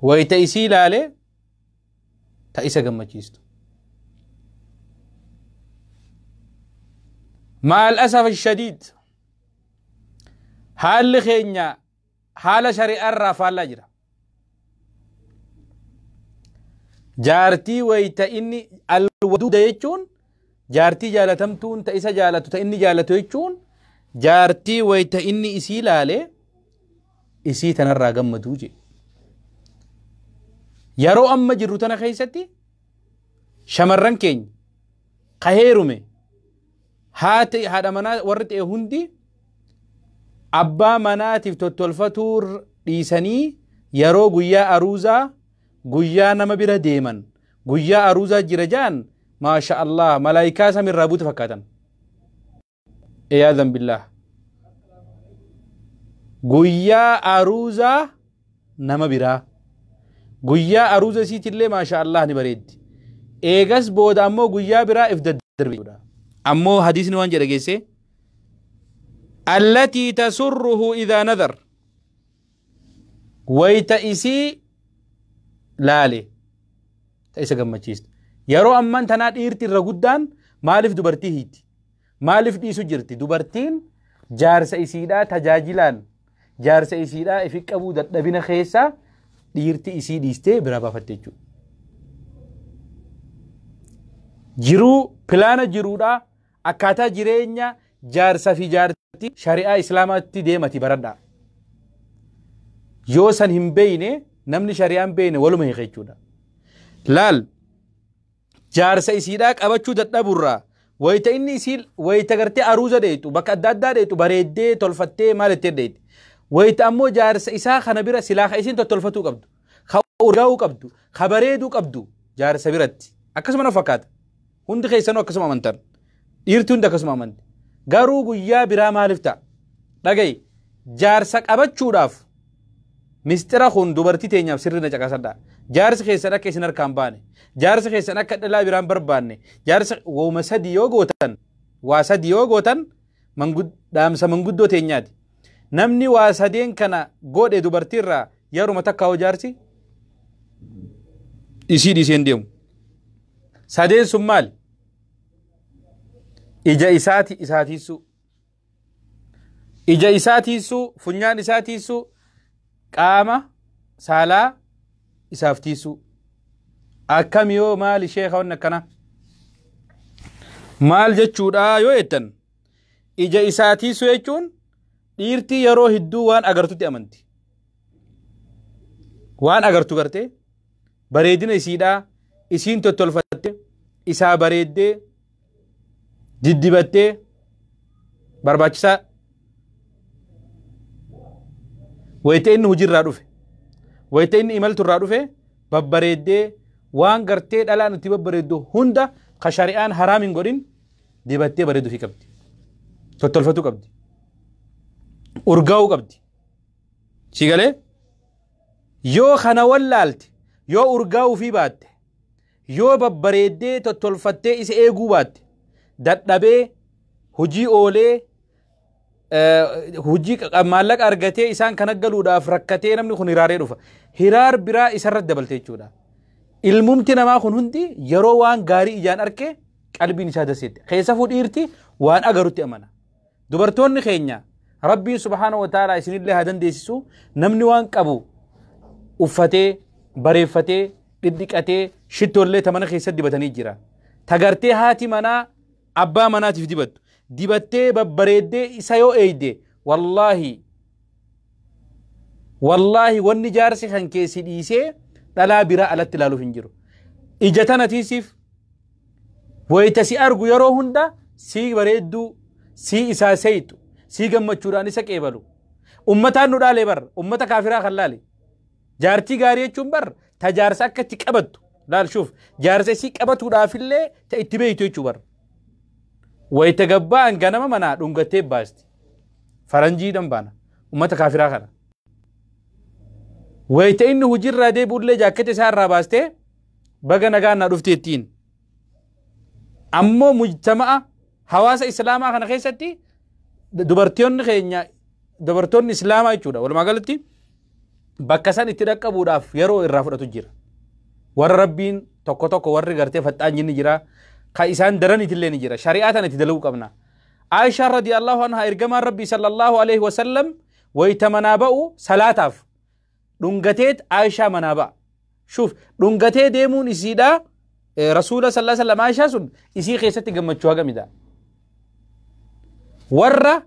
Speaker 3: Wayita isii ilaale ta isa gammachiistu. مع الأسف الشديد حال خينيا حال شريعة الرافع لا جرا جارتي ويتا إني الودود يجون جارتي جالتمتون تأسا جالتو تإني جالتو يجون جارتي ويتا إني إسي لالي إسي تنرى قمدوجي يرو أما جروتنا خيستي شمرن كين قهيرمي haati haadha manaa warri ta'e hundi abbaa manaatiif tottolfatuu dhiisanii yeroo guyyaa aruuzaa guyyaa nama bira deeman guyyaa aruuzaa jira jaan maasha Allah malaayikaa samirraa buute fakkaatan. Iyaadhan billaah guyyaa aruuzaa nama biraa guyyaa aruuza isiitillee maasha Allah ni bareeddi. Eegas booda ammoo guyyaa biraa if daddarbe. أمو حديث نوان جرى جيسي التي تسره إذا نذر ويتأسي لالي تأسي قمتشيست يرو أمان تناد إيرتي الرقودان مالف دبرتي هيتي مالف ديسو جرتي دبرتين جارس إسيدا تجاجلان جارس إسيدا إفك أبو دبنا خيسا إيرتي إسي ديستي برابا فتيجو jiruu pilaana jiruudha akkaataa jireenya jaarsa fi jaartii shari'aa islaamaatti deemati baradhaa. Yoo san hin beeyne namni shari'aa hin beeyne waluma hiika jechuudha. Laal, jaarsa isiidhaa qabachuu dadhaburraa wayita inni isii wayita gartee aruuza dheetu, bakka adda addaa dheetu, bareeddee tolfattee maal itti dheeti. Wayita ammoo jaarsa isaa kana bira silaa ka isiin tottolfatuu qabdu, ka urgaa'uu qabdu, ka bareeduu qabdu jaarsa biratti. Akkasuma na fakkaata. Hundi keessanuu akkasuma amantan. Dhiirti hundi akkasuma amanti. Garuu guyyaa biraa maaliif ta'a? Dhagayi, jaarsa qabachuudhaaf mistira kun dubartii teenyaaf sirri na caqasadha. Jaarsi keessan akka isin harkaan baane, jaarsi keessan akka dhalaa biraan barbaanne, jaarsa wooma sadi yoo gootan, waa sadi yoo gootan, dhaamsa manguddoo teenyaati. Namni waa sadeen kana godhe dubartiirraa yeruma takka hoo jaarsi isii dhiiseen deemu. Sadeen sun maali? Ija isaati isaa tiisuu. Ija isaa tiisuu, funyaan isaa tiisuu, qaama saalaa isaaf tiisuu. Akkam yoo maali sheeka wanni akkana? Maal jechuudha yoo jettan, ija isaa tiisuu jechuun dhiirtii yeroo hedduu waan agartutti amanti. Waan agartu gartee bareedina isiidhaa isiin tottolfatte, isaa bareeddee diddibattee barbaachisaa wayita inni hojiirraa dhufe, wayita inni imalturraa dhufe, babbareeddee waan gartee dhalaan itti babbareeddu hunda ka shari'aan haraam hin godhin dibattee bareeduufii qabdi. Tottolfatuu qabdi. Urgaa'uu qabdi. Si galee? Yoo kana wallaalte, yoo urgaa'uufii baatte, yoo babbareeddee tottolfattee isa eeguu baatte, dadhabee hojii oolee hojii maallaqa argatee isaan kana galuudhaaf rakkatee namni kun hiraaree dhufa. Hiraar biraa isarratti dabalte jechuudha. Ilmumti namaa kun hundi yeroo waan gaarii ijaan arke qalbiin isaa daseette. Keessafuu dhiirti waan agarutti amana. Dubartoonni keenya Rabbiin subhaanahu wa ta'ala isinillee haa dandeessisu, namni waan qabu uffatee bareeffatee dhidhiqatee shittoollee ta mana keessatti dibatanii jira. Tagartee haati manaa abbaa manaatiif dibattu. Dibattee babbareeddee isa yoo eeyde, wallaahi wallaahi wanni jaarsi kan keessi dhiisee dhalaa biraa alatti ilaaluuf hin jiru. Ija tana tiisiif, wayita si argu yeroo hunda sii bareedduu, sii isaa seeytu, sii gammachuudhaan isa qeebalu. Ummataan nu dhaalee bar, ummata kaafiraa kan laale. Jaartii gaarii jechuun bar ta jaarsa akka itti qabattu. Laal, shuuf, jaarsa isii qabatuudhaafillee ta itti beeytu jechuu bar. Wayita gabbaan ganama manaa dhungattee baasti. Faranjii baana. Ummata kaafiraa kana. Wayita inni hojiirraa deebi'ullee jaakketa isaa irraa baastee baga nagaan naa dhufte ittiin. Ammoo mujtama'a hawaasa islaamaa kana keessatti dubartoonni keenya, dubartoonni islaamaa jechuudha, walumaa galatti bakka san itti dhaqqabuudhaaf yeroo irraa fudhatu jira. Warra Rabbiin tokko tokko warri gartee faxxaan ni jira. Ka isaan daraniitillee ni jira. Shari'aa tana itti dalaguu qabna. Aishaa radiyallahu anha, ergamaan Rabbii sallallahu alaihi wasallam wayita manaa ba'u salaataaf dhungateet Aishaa manaa ba'a. Shuuf, dhungatee deemuun isiidhaa Rasuula sallallahu alaihi wasallam Aishaa sun isii keessatti gammachuu hagamidha. Warra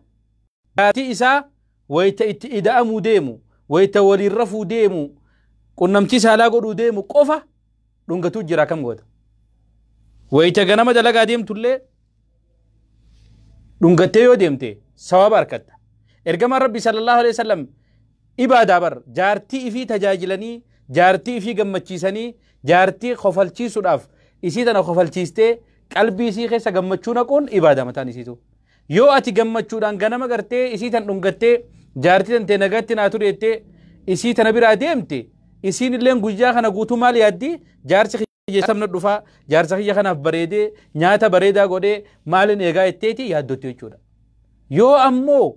Speaker 3: jaartii isaa wayita itti ida'amuu deemu, wayita waliin rafuu deemu, qunnamtii saalaa godhuu deemu qofa dhungatuu jira, kam goota. Wayita ganama dalagaa deemtullee dhungattee yoo deemte sawaba argatta. Ergamaan Rabbi sallallahu alaihi wasallam ibaadaa bar, jaartii ifii tajaajilanii, jaartii ifii gammachiisanii, jaartii kofalchiisuudhaaf isii tana kofalchiistee qalbii isii keessa gammachuu naquun ibaadaa mataan isiitu. Yoo ati gammachuudhaan ganama gartee isii tan dhungattee jaartii tantee nagatti naa ture jettee isii tana biraa deemte, isiin illeen guyyaa kana guutuu maal yaaddi? Jaarsi kiyya sabna dhufaa, jaarsa kiyya kanaaf bareedee nyaata bareedaa godhee maalin eegaa jetteeti yaaddotti jechuudha. Yoo ammoo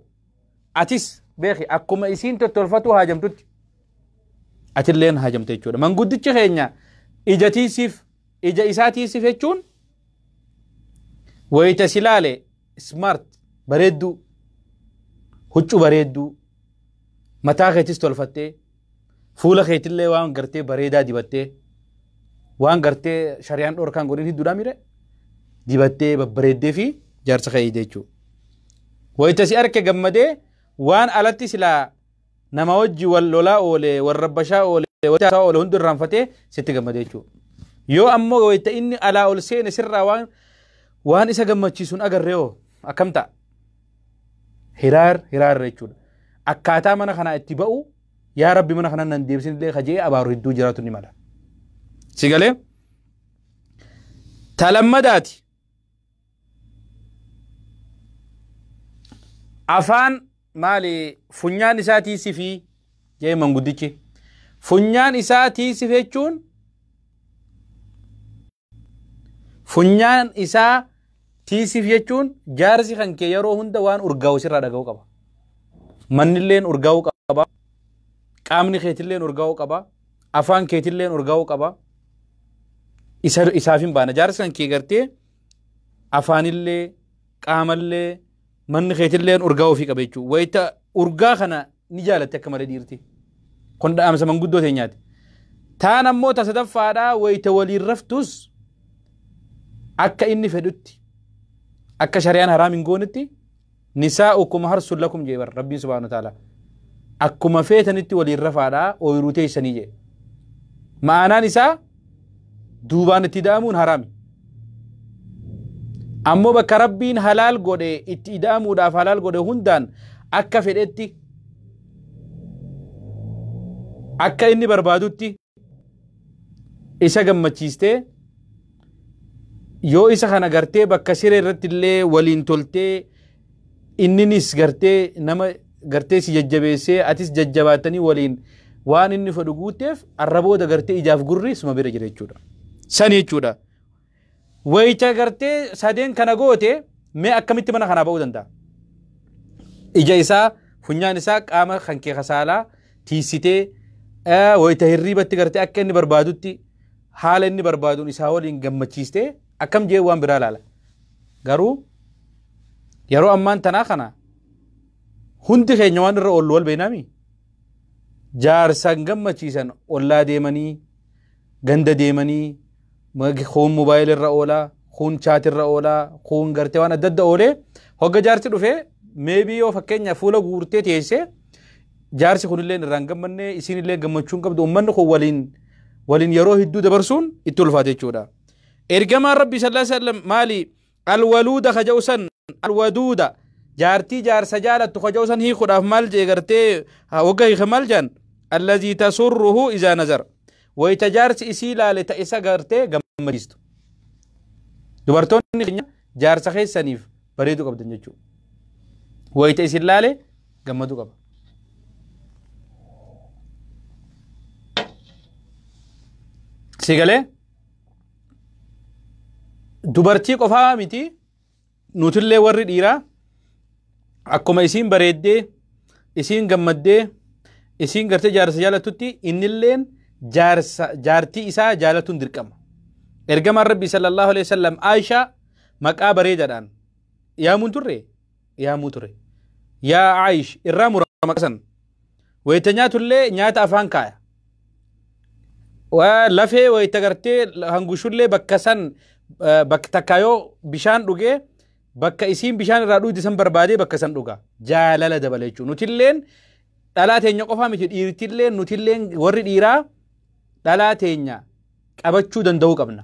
Speaker 3: atis beeki, akkuma isiin tottolfatu haajamtutti atilleen haajamte jechuudha. Manguddichi keenya ija tiisiif, ija isaa tiisiif jechuun wayita si laale smart, bareedduu, huccuu bareedduu, mataa keetis tolfattee, fuula keetillee waan gartee bareedaa dibattee, waan gartee shari'aan dhorkaan godhin hidduudhaa mire dibattee babbareeddee fi jaarsa kee jechuudha. Wayita si arke gammadee waan alatti silaa nama wajji wal lolaa oole, wal rabbashaa oole, wal oole hundi irraanfatee sitti gammadee jechuudha. Yoo ammoo wayita inni alaa ol seene sirraa waan isa gammachiisuun agarree hoo akkam ta'a? Hiraar hiraarra jechuudha. Akkaataa mana kanaa itti ba'u yaa Rabbi mana kana nan deebisin illee kajee abaaru hedduu jiraatu ni mala. Si galee? Talammadaati. Afaan maali funyaan isaa tiisifii jee manguddichi. Funyaan isaa tiisif jechuun funyaan isaa tiisif jechuun jaarsi kan kee yeroo hunda waan urgaa'u sirraa dhaga'uu qaba. Mannilleen urgaa'uu qaba. Qaamni keetilleen urgaa'uu qaba. Afaan keetilleen urgaa'uu qaba. Isaaf hin baana. Jaarsi kan kee gartee afaanillee qaamallee manni keetilleen urgaa'uu fi qaba jechuudha. Wayita urgaa kana ni jaalatte akka malee dhiirti. Kun dhaamsa manguddoo teenyaati. Taan ammoo ta sadaffaadhaa wayita waliin raftus akka inni fedhutti akka shari'aan haraam hin goonetti nisaa'ukum harsun lakum jee bar Rabbiin subhaanahu wa ta'ala. Akkuma feetanitti waliin rafaadhaa ooyiruu teessanii jee. Ma'anaan isaa duubaan itti ida'amuun haraami. Ammoo bakka Rabbiin halaal godhe itti ida'amuudhaaf halaal godhe hundaan akka fedhetti akka inni barbaadutti isa gammachiistee yoo isa kana gartee bakka siree irratti illee waliin toltee inninis gartee nama gartee si jajjabeessee atis jajjabaatanii waliin waan inni fedhu guutteef arrabooda gartee ijaaf gurri suma bira jira jechuudha. Sani jechuudha. Wayita gartee sadeen kana goote mee akkamitti mana kanaa ba'uu danda'a? Ija isaa funyaan isaa qaama kan kee kasaalaa tiisitee wayita hirriibatti gartee akka inni barbaadutti haala inni barbaaduun isaa waliin gammachiistee akkam jee waan biraa laala. Garuu yeroo ammaan tanaa kana hundi keenya waan irra oollu wal beeknaami. Jaarsan gammachiisan ollaa deemanii ganda deemanii kuun mobaayil irra oolaa kuun chaat irra oolaa kuun gartee waan adda adda oolee hogga jaarsi dhufee meebii yoo fakkeenya fuula guurtee teessee jaarsi kunillee irraan gammanne isiinillee gammachuun qabdu uummanni kun waliin yeroo hedduu dabarsuun itti ulfaate jechuudha. Ergamaan Rabbi sallallahu alaihi wasallam maali alwaluuda kaja'usan alwaduuda jaartii jaarsa jaalattu kaja'usan hiikuudhaaf maal jee gartee wagga hiike maal jaan allazii tasurruhu izaa nazar wayita jaarsi isii ilaale ta isa gartee gammachiistu. Dubartoonni keenya jaarsa keessaniif bareedu qabdan jechuudha. Wayita isin ilaale gammaduu qaba. Si galee dubartii qofaa miti nutillee warri dhiiraa akkuma isiin bareeddee isiin gammaddee isiin gartee jaarsa jaalattutti innilleen jaartii isaa jaalatuun dirqama. Ergamaan Rabbi sallallahu alaihi wasallam Aishaa maqaa bareedaadhaan yaamuun turre yaamuu ture. Yaa Aish irraa murama maqaa san. Wayita nyaatullee nyaata afaan kaaya. Lafee wayita gartee hangushullee bakka san bakka takka yoo bishaan dhugee bakka isiin bishaan irraa dhugdi san barbaadee bakka san dhuga. Jaalala dabala jechuudha. Nutilleen dhalaa teenya qofaa miti dhiirtilleen nutilleen warri dhiiraa dhalaa teenya qabachuu danda'uu qabna.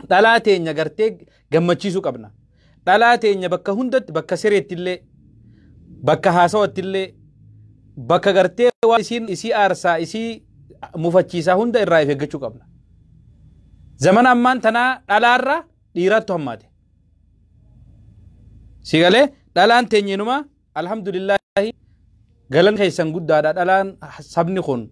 Speaker 3: Dhalaa teenya gartee gammachiisuu qabna. Dhalaa teenya bakka hundatti bakka sireettillee bakka haasawattillee bakka gartee waan isiin isii aarsaa isii mufachiisaa hunda irraa of eeggachuu qabna. Zamana ammaan tanaa dhalaarra dhiiraattu hammaate. Si galee dhalaan teenyeenuma alhamdulillaahi galan keessan guddaadha dhalaan sabni kun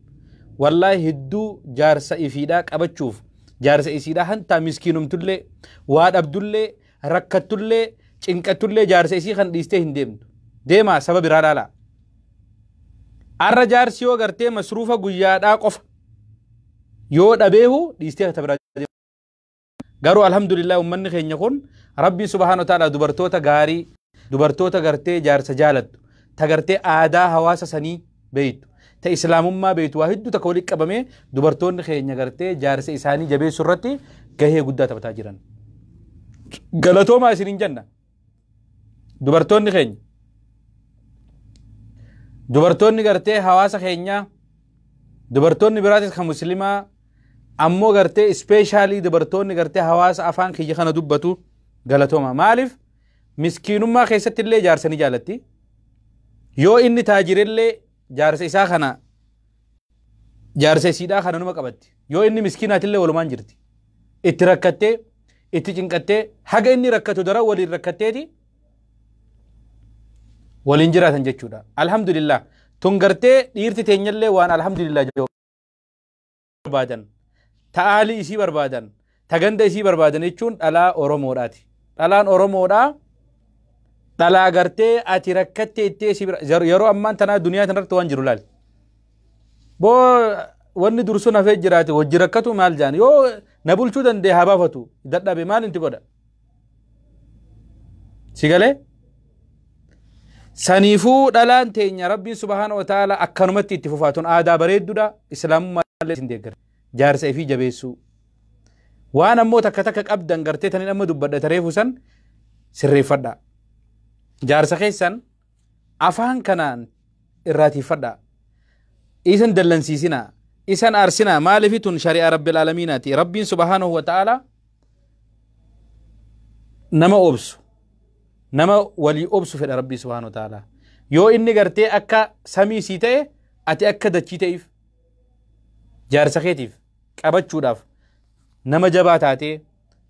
Speaker 3: wallaahi hedduu jaarsa ifiidhaa qabachuuf jaarsa isiidhaa hantaa miskiinumtullee waa dhabdullee rakkatullee cinqatullee jaarsa isii kan dhiistee hin deemtu. Deemaa saba biraa dhaalaa. Arra jaarsi yoo gartee masruufa guyyaadhaa qofa yoo dhabeehu dhiistee kata biraa deema. Garuu alhamdulillah uummanni keenya kun Rabbiin subhaanahu wa ta'ala dubartoota gaarii dubartoota gartee jaarsa jaalattu ta gartee aadaa hawaasa sanii beeytu ta islaamummaa beeytu waa hedduu takka walitti qabamee dubartoonni keenya gartee jaarsa isaanii jabeessuu irratti gahee guddaa taphataa jiran. Galatoomaa isiniin jenna. Dubartoonni keenya dubartoonni gartee hawaasa keenyaa dubartoonni biraatis kan muslimaa Ammoo gartee ispeeshaalii dubartoonni gartee hawaasa afaan kiyya kana dubbatu galatooma. Maaliif miskiinummaa keessatti illee jaarsa ni jaalatti. Yoo inni taajirellee jaarsa isaa kana jaarsa isiidhaa kana numa qabatti. Yoo inni miskiinaatillee walumaan jirti. Itti rakkattee itti cinqattee haga inni rakkatu daran waliin rakkatteeti waliin jiraatan jechuudha. Alhamdulillah. Tun gartee dhiirti teenyallee waan alhamdulillah jedhu barbaadan. Ta'aalii isii barbaadan. Taganda isii barbaadan jechuun dhalaa Oromoodhaati. Dhalaan Oromoodhaa dhalaa gartee ati rakkattee itti isii bira yeroo ammaan tanaa duniyaa tanarratti waan jiru laali. Boo wanni dursun hafee jiraate wajji rakkatu maal jaan yoo na bulchuu danda'e haa baafatu dadhabe maal inti godha. Si galee? Saniifuu dhalaan teenya Rabbiin subhaana wa ta'ala akkanumatti itti fufaatuun aadaa bareedduudha. Islaamummaa illee isin deeggara. Jaarsa ifii jabeessuu. Waan ammoo takka takka qabdan gartee taniin amma dubbadha tareefu san sirreeffadha. Jaarsa keessan afaan kanaan irraatiifadha. Isan dallansiisinaa. Isan aarsinaa. Maaliif tun shari'aa Rabbil aalamiinaati. Rabbiin subhaanahu wa ta'ala nama obsu. Nama walii obsu fedha Rabbii subhaanahu wa ta'ala. Yoo inni gartee akka samii sii ta'e ati akka dachii ta'eef jaarsa keetiif qabachuudhaaf nama jabaa taatee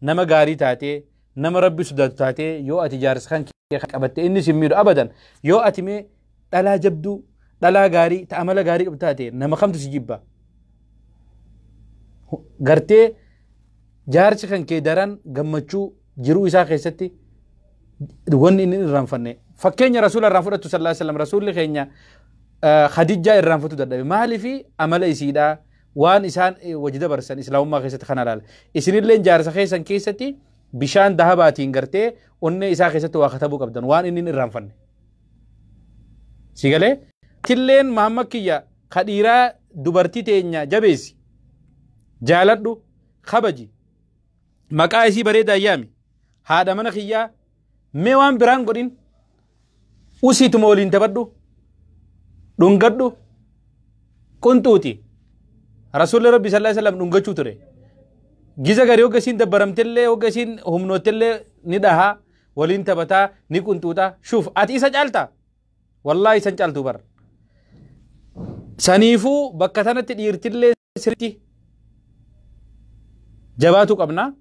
Speaker 3: nama gaarii taatee nama Rabbi sodaatu taatee yoo ati jaarsa kan kee qabatte inni sin miidhu abadan. Yoo ati mee dhalaa jabduu dhalaa gaarii ta amala gaarii qabdu taate nama kamtu si jibba. Gartee jaarsi kan kee daran gammachuu jiruu isaa keessatti wanni inni irraanfanne. Fakkeenya rasuula irraa fudhattu sallallahu alaihi wasallam rasuulli keenya Khadijaa irraanfatu dadhabe. Maaliifi amala isiidhaa waan isaan wajji dabarsan islaamummaa keessatti kana laala. Isinillee jaarsa keessan keessatti bishaan dahabaatiin gartee onnee isaa keessatti waa katabuu qabdan waan inni irraanfanne. Si galee? Tilleen Mahammad kiyya kadhiiraa dubartii teenya jabeessi. Jaaladhu kabaji. Maqaa isii bareedaa yaami. Haadha mana kiyyaa mee waan biraan godhin usiituma waliin taphadhu dhungadhu qunxuuti. Rasuulli Rabbi sallallahu alaihi wasallam dhungachuu ture. Giza garii hogga isiin dabbaramtellee hogga isiin humnoottellee ni dhahaa waliin taphataa ni qunxuuta. Shuuf ati isa caalta? Wallaahi isan caaltu bar. Saniifuu bakka tanatti dhiirtillee sirriitti jabaatu qabna.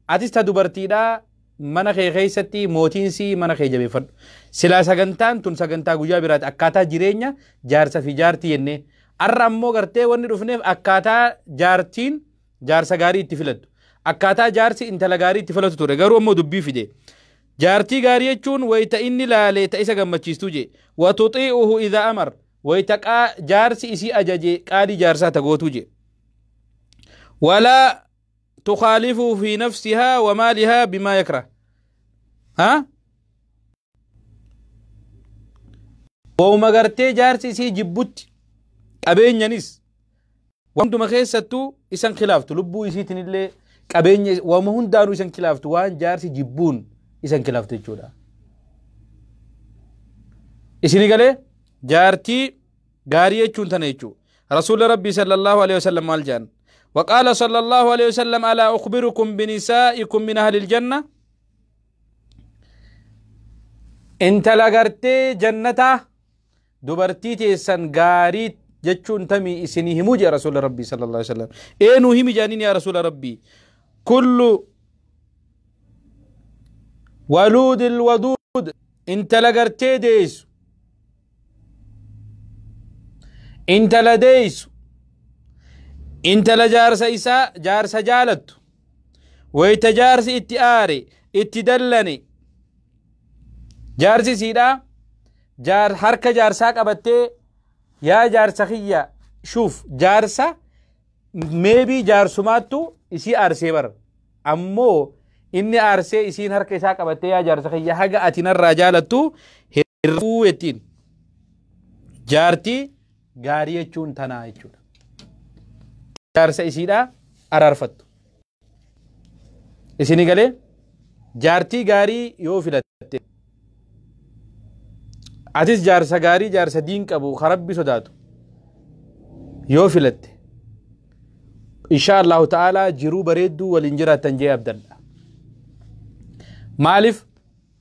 Speaker 3: Atis ta dubartiidhaa mana kee keessatti mootiinsii mana kee jabeeffadhu. Silaa sagantaan tun sagantaa guyyaa biraati akkaataa jireenya jaarsa fi jaartii jennee. Arra ammoo gartee wanni dhufneef akkaataa jaartiin jaarsa gaarii itti filattu. Akkaataa jaarsi intala gaarii itti filatu ture. Garuu ammoo dubbii fide. Jaartii gaarii jechuun wayita inni laalee ta isa gammachiistuu jee. Watuxii'uhu idhaa amar. Wayita jaarsi isii ajaje qaalii jaarsaa ta gootuu jee. Walaa tukhaalifu fi nafsihaa wa maalihaa bimaa yakrah. Ha? Wauma gartee jaarsi isii jibbutti qabeenyanis wantuma keessattuu isan khilaaftu lubbuu isiitiin illee qabeenya wauma hundaanuu isan khilaaftu waan jaarsi jibbuun isan khilaaftu jechuudha. Isini galee jaartii gaarii jechuun tana jechuudha. Rasuulli Rabbii sallallahu alaihi wasallam maal jedhan? وقال صلى الله عليه وسلم ألا أخبركم بنسائكم من أهل الجنة؟ انت لغرتي جنة دبرتي تيسان غاري جتشون تمي إسني هموج يا رسول ربي صلى الله عليه وسلم. إيه نهمي جانين يا رسول ربي؟ كل ولود الودود انت لغرتي ديس انت لديس انت لجارس إساء جارس جالت ويتجارس اتآري اتدلني جارسي سيدا جار حركة جارساك أبتي يا جارسخية. شوف جارسا ميبي جارسماتو إسي أرسي بر أمو إني أرسي إسين حركة إساك أبتي يا جارسخية حاجة أتنا الرجالتو هرفو يتين جارتي غارية چون تنا چون jaarsa isiidha araarfattu. Isini galee jaartii gaarii yoo filatte atis jaarsa gaarii jaarsa diin qabu ka Rabbi sodaatu yoo filatte Insha Allahu ta'ala jiruu bareedduu waliin jiraattan jee abdadha. Maaliif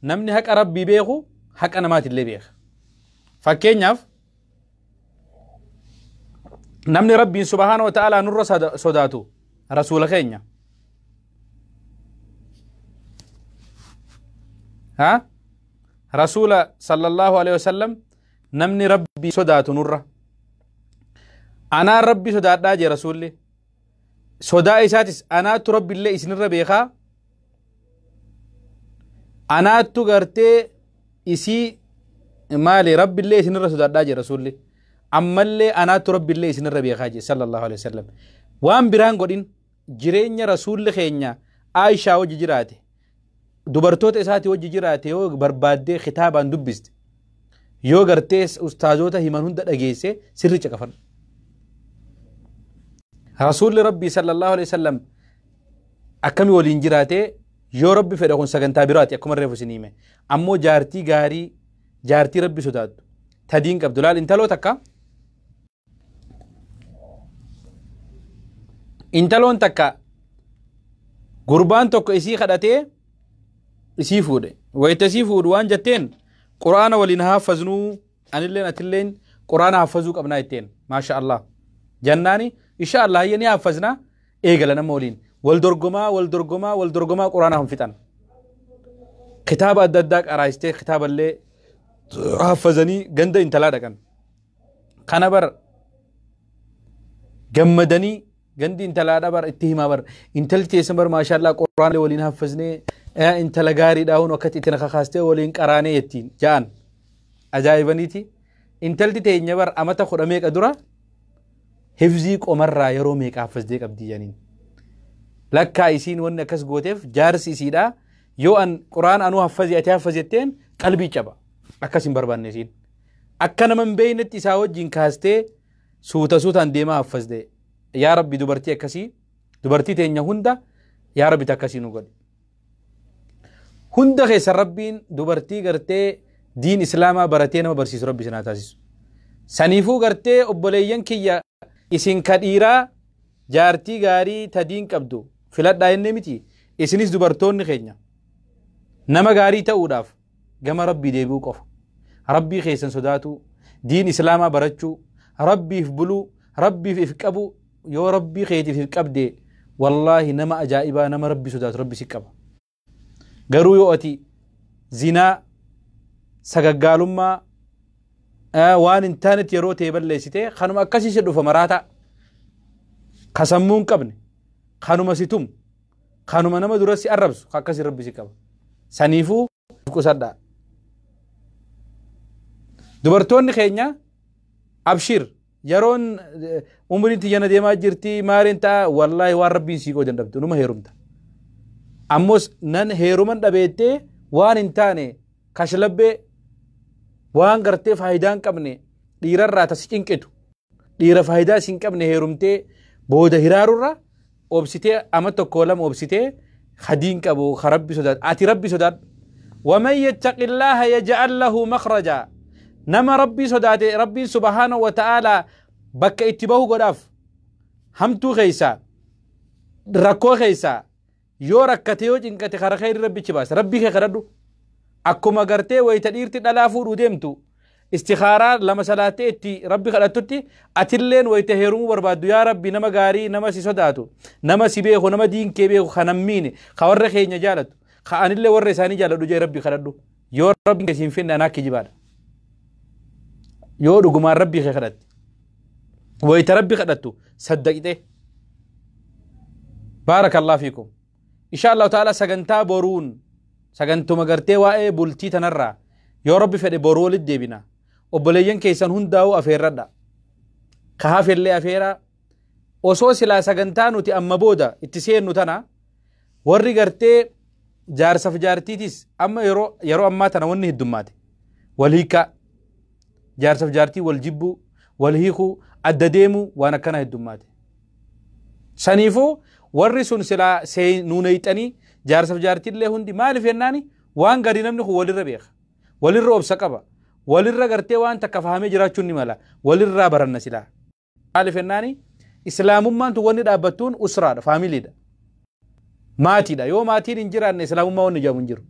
Speaker 3: namni haqa rabbii beeku haqa namaatillee beeka. Fakkeenyaaf namni rabbiin subhaana wa ta'ala nurra sodaatu rasuula keenya. Ha? Rasuula sallallahu alaihi wasallam namni rabbii sodaatu nurra. Anaan rabbii sodaadhaa jee rasuulli. Sodaa isaatis anaattu rabbiillee isinirra beekaa. Anaattu gartee isii maali rabbiillee isinirra sodaadhaa jee rasuulli. Ammallee anaattu rabbiillee isinirra beekaa jee sallallahu alaihi wasallam. Waan biraan godhin jireenya rasuulli keenya Aishaa wajji jiraate dubartoota isaatii wajji jiraate yoo barbaaddee kitaabaan dubbiste yoo gartee ustaazoota himan hunda dhageesse sirri caqafadhu. Rasuulli rabbii sallallahu alaihi wasallam akkami waliin jiraate yoo rabbi fedhe kun sagantaa biraati akkuma reefu isin hime. Ammoo jaartii gaarii jaartii rabbi sodaattu tadiin qabdu laal intaloo takka intaloon takka gurbaan tokko isii kadhatee isii fuudhe wayita isii fuudhu waan jetteen quraana waliin haafaznuu anilleen atilleen quraana haafazuu qabnaa jetteen maasha Allah jannaani insha Allah hayya ni haafaznaa eegala nama waliin wal dorgomaa wal dorgomaa wal dorgomaa quraana hin fixan kitaaba adda addaa qaraayistee kitaaballee haafazanii ganda intalaa dhaqan kana bar gammadanii gandi intalaadha bar itti himaa bar intalli teessan bar maashaallah quraana waliin haffaznee intala gaariidha hun akkatti itti kakaastee waliin qaraanee jettiin ja'an ajaa'ibaniiti intalti teenya bar amata 10 meeqa dura hifzii qomarraa yeroo meeqa haffazdee qabdii janiin lakkaa isiin wanni akkas gooteef jaarsi isiidha yoo an quraan anuu haffazi ati haffazi jetteen qalbii caba akkas hin barbaanne isiin akka nama hin beeynetti isaa wajjin kaastee suuta suutaan deemaa haffazdee. Yaa Rabbi dubartii akkasii dubartii teenya hunda yaa Rabbi takkasii nu godhe. Hunda keessa Rabbiin dubartii gartee diin islaamaa baratee nama barsiisu Rabbi isin haa taasisu. Saniifuu gartee obboleeyyan kiyya isin ka dhiiraa jaartii gaarii ta diin qabdu filadhaa jennee miti isinis dubartoonni keenya nama gaarii ta'uudhaaf gama Rabbii deebi'uu qofa. Rabbii keessan sodaatu diin islaamaa barachuu Rabbiif buluu Rabbiif if qabu yoo rabbii keetiif if qabde wallaahi nama ajaa'ibaa nama rabbi sodaatu rabbi si qaba. Garuu yoo ati zinaa sagaggaalummaa waan hin taanetti yeroo ta'e balleessite kanuma akkasii si dhufa maraataa ka sammuu hin qabne kanuma si tumu kanuma nama dura si arrabsu akkasii rabbi si qaba. Saniifuu qusadhaa. Dubartoonni keenya abshir yeroon umriin tiyyana deemaa jirti maaliin ta'a wallaahi waan rabbiin sii qoodan dhabdu numa heerumta. Ammoos nan heeruman dhabeettee waan hin taane kashlabbee waan gartee faayidaa hin qabne dhiirarraa tasi cinqitu dhiira faayidaa si hin qabne heerumtee booda hiraarurra obsitee ama tokko lama obsitee hadiin qabu ka rabbi sodaadhu ati rabbi sodaadhu. Waman yattaqillaaha yaj'al lahu makhraja nama rabbii sodaate rabbiin subhaanahu wa ta'aalaa bakka itti bahu godhaaf hamtuu keessaa rakkoo keessaa yoo rakkate yoo cinqate kara khayri rabbichi baasa rabbii kee kadhadhu akkuma gartee wayita dhiirti dhalaa fuudhuu deemtu istikhaaraa lama salaattee itti rabbi kadhattutti atilleen wayita heerumuu barbaaddu yaa rabbi nama gaarii nama si sodaatu nama si beeku nama diin kee beeku kan hammiine ka warra keenya jaalatu ka anillee warra isaanii jaaladhu jee rabbi kadhadhu yoo rabbiin kee siin finne anaa kijibaadha. Yoo dhugumaan rabbii kee kadhatte wayita rabbi kadhattu saddaqite. Baarakallahu fiikum. Insha Allahu ta'ala sagantaa boruun sagantuma gartee waa'ee bultii tanarraa yoo rabbi fedhe boruu walitti deebina. Obboleeyyan keessan hundaa'uu afeerradha. Ka hafellee afeeraa osoo silaa sagantaa nuti amma booda itti seennu tana warri gartee jaarsaf jaartiitis amma yeroo ammaa tana wanni heddummaate wal hiikaa jaarsaf jaartii wal jibbuu wal hiikuu adda deemuu waan akkana heddummaate. Saniifuu warri sun silaa nuuneyxanii jaarsaf jaartiillee hundi maaliif jennaani waan gadi namni kun walirra beeka walirra obsa qaba walirra gartee waan takka fahamee jiraachuun ni mala walirraa baranna silaa. Maaliif jennaani Islaamummaan tun wanni dhaabbattuun usraadha, faamiliidha, maatiidha. Yoo maatiin hin jiraanne islaamummaa wanni jedhamu hin jiru.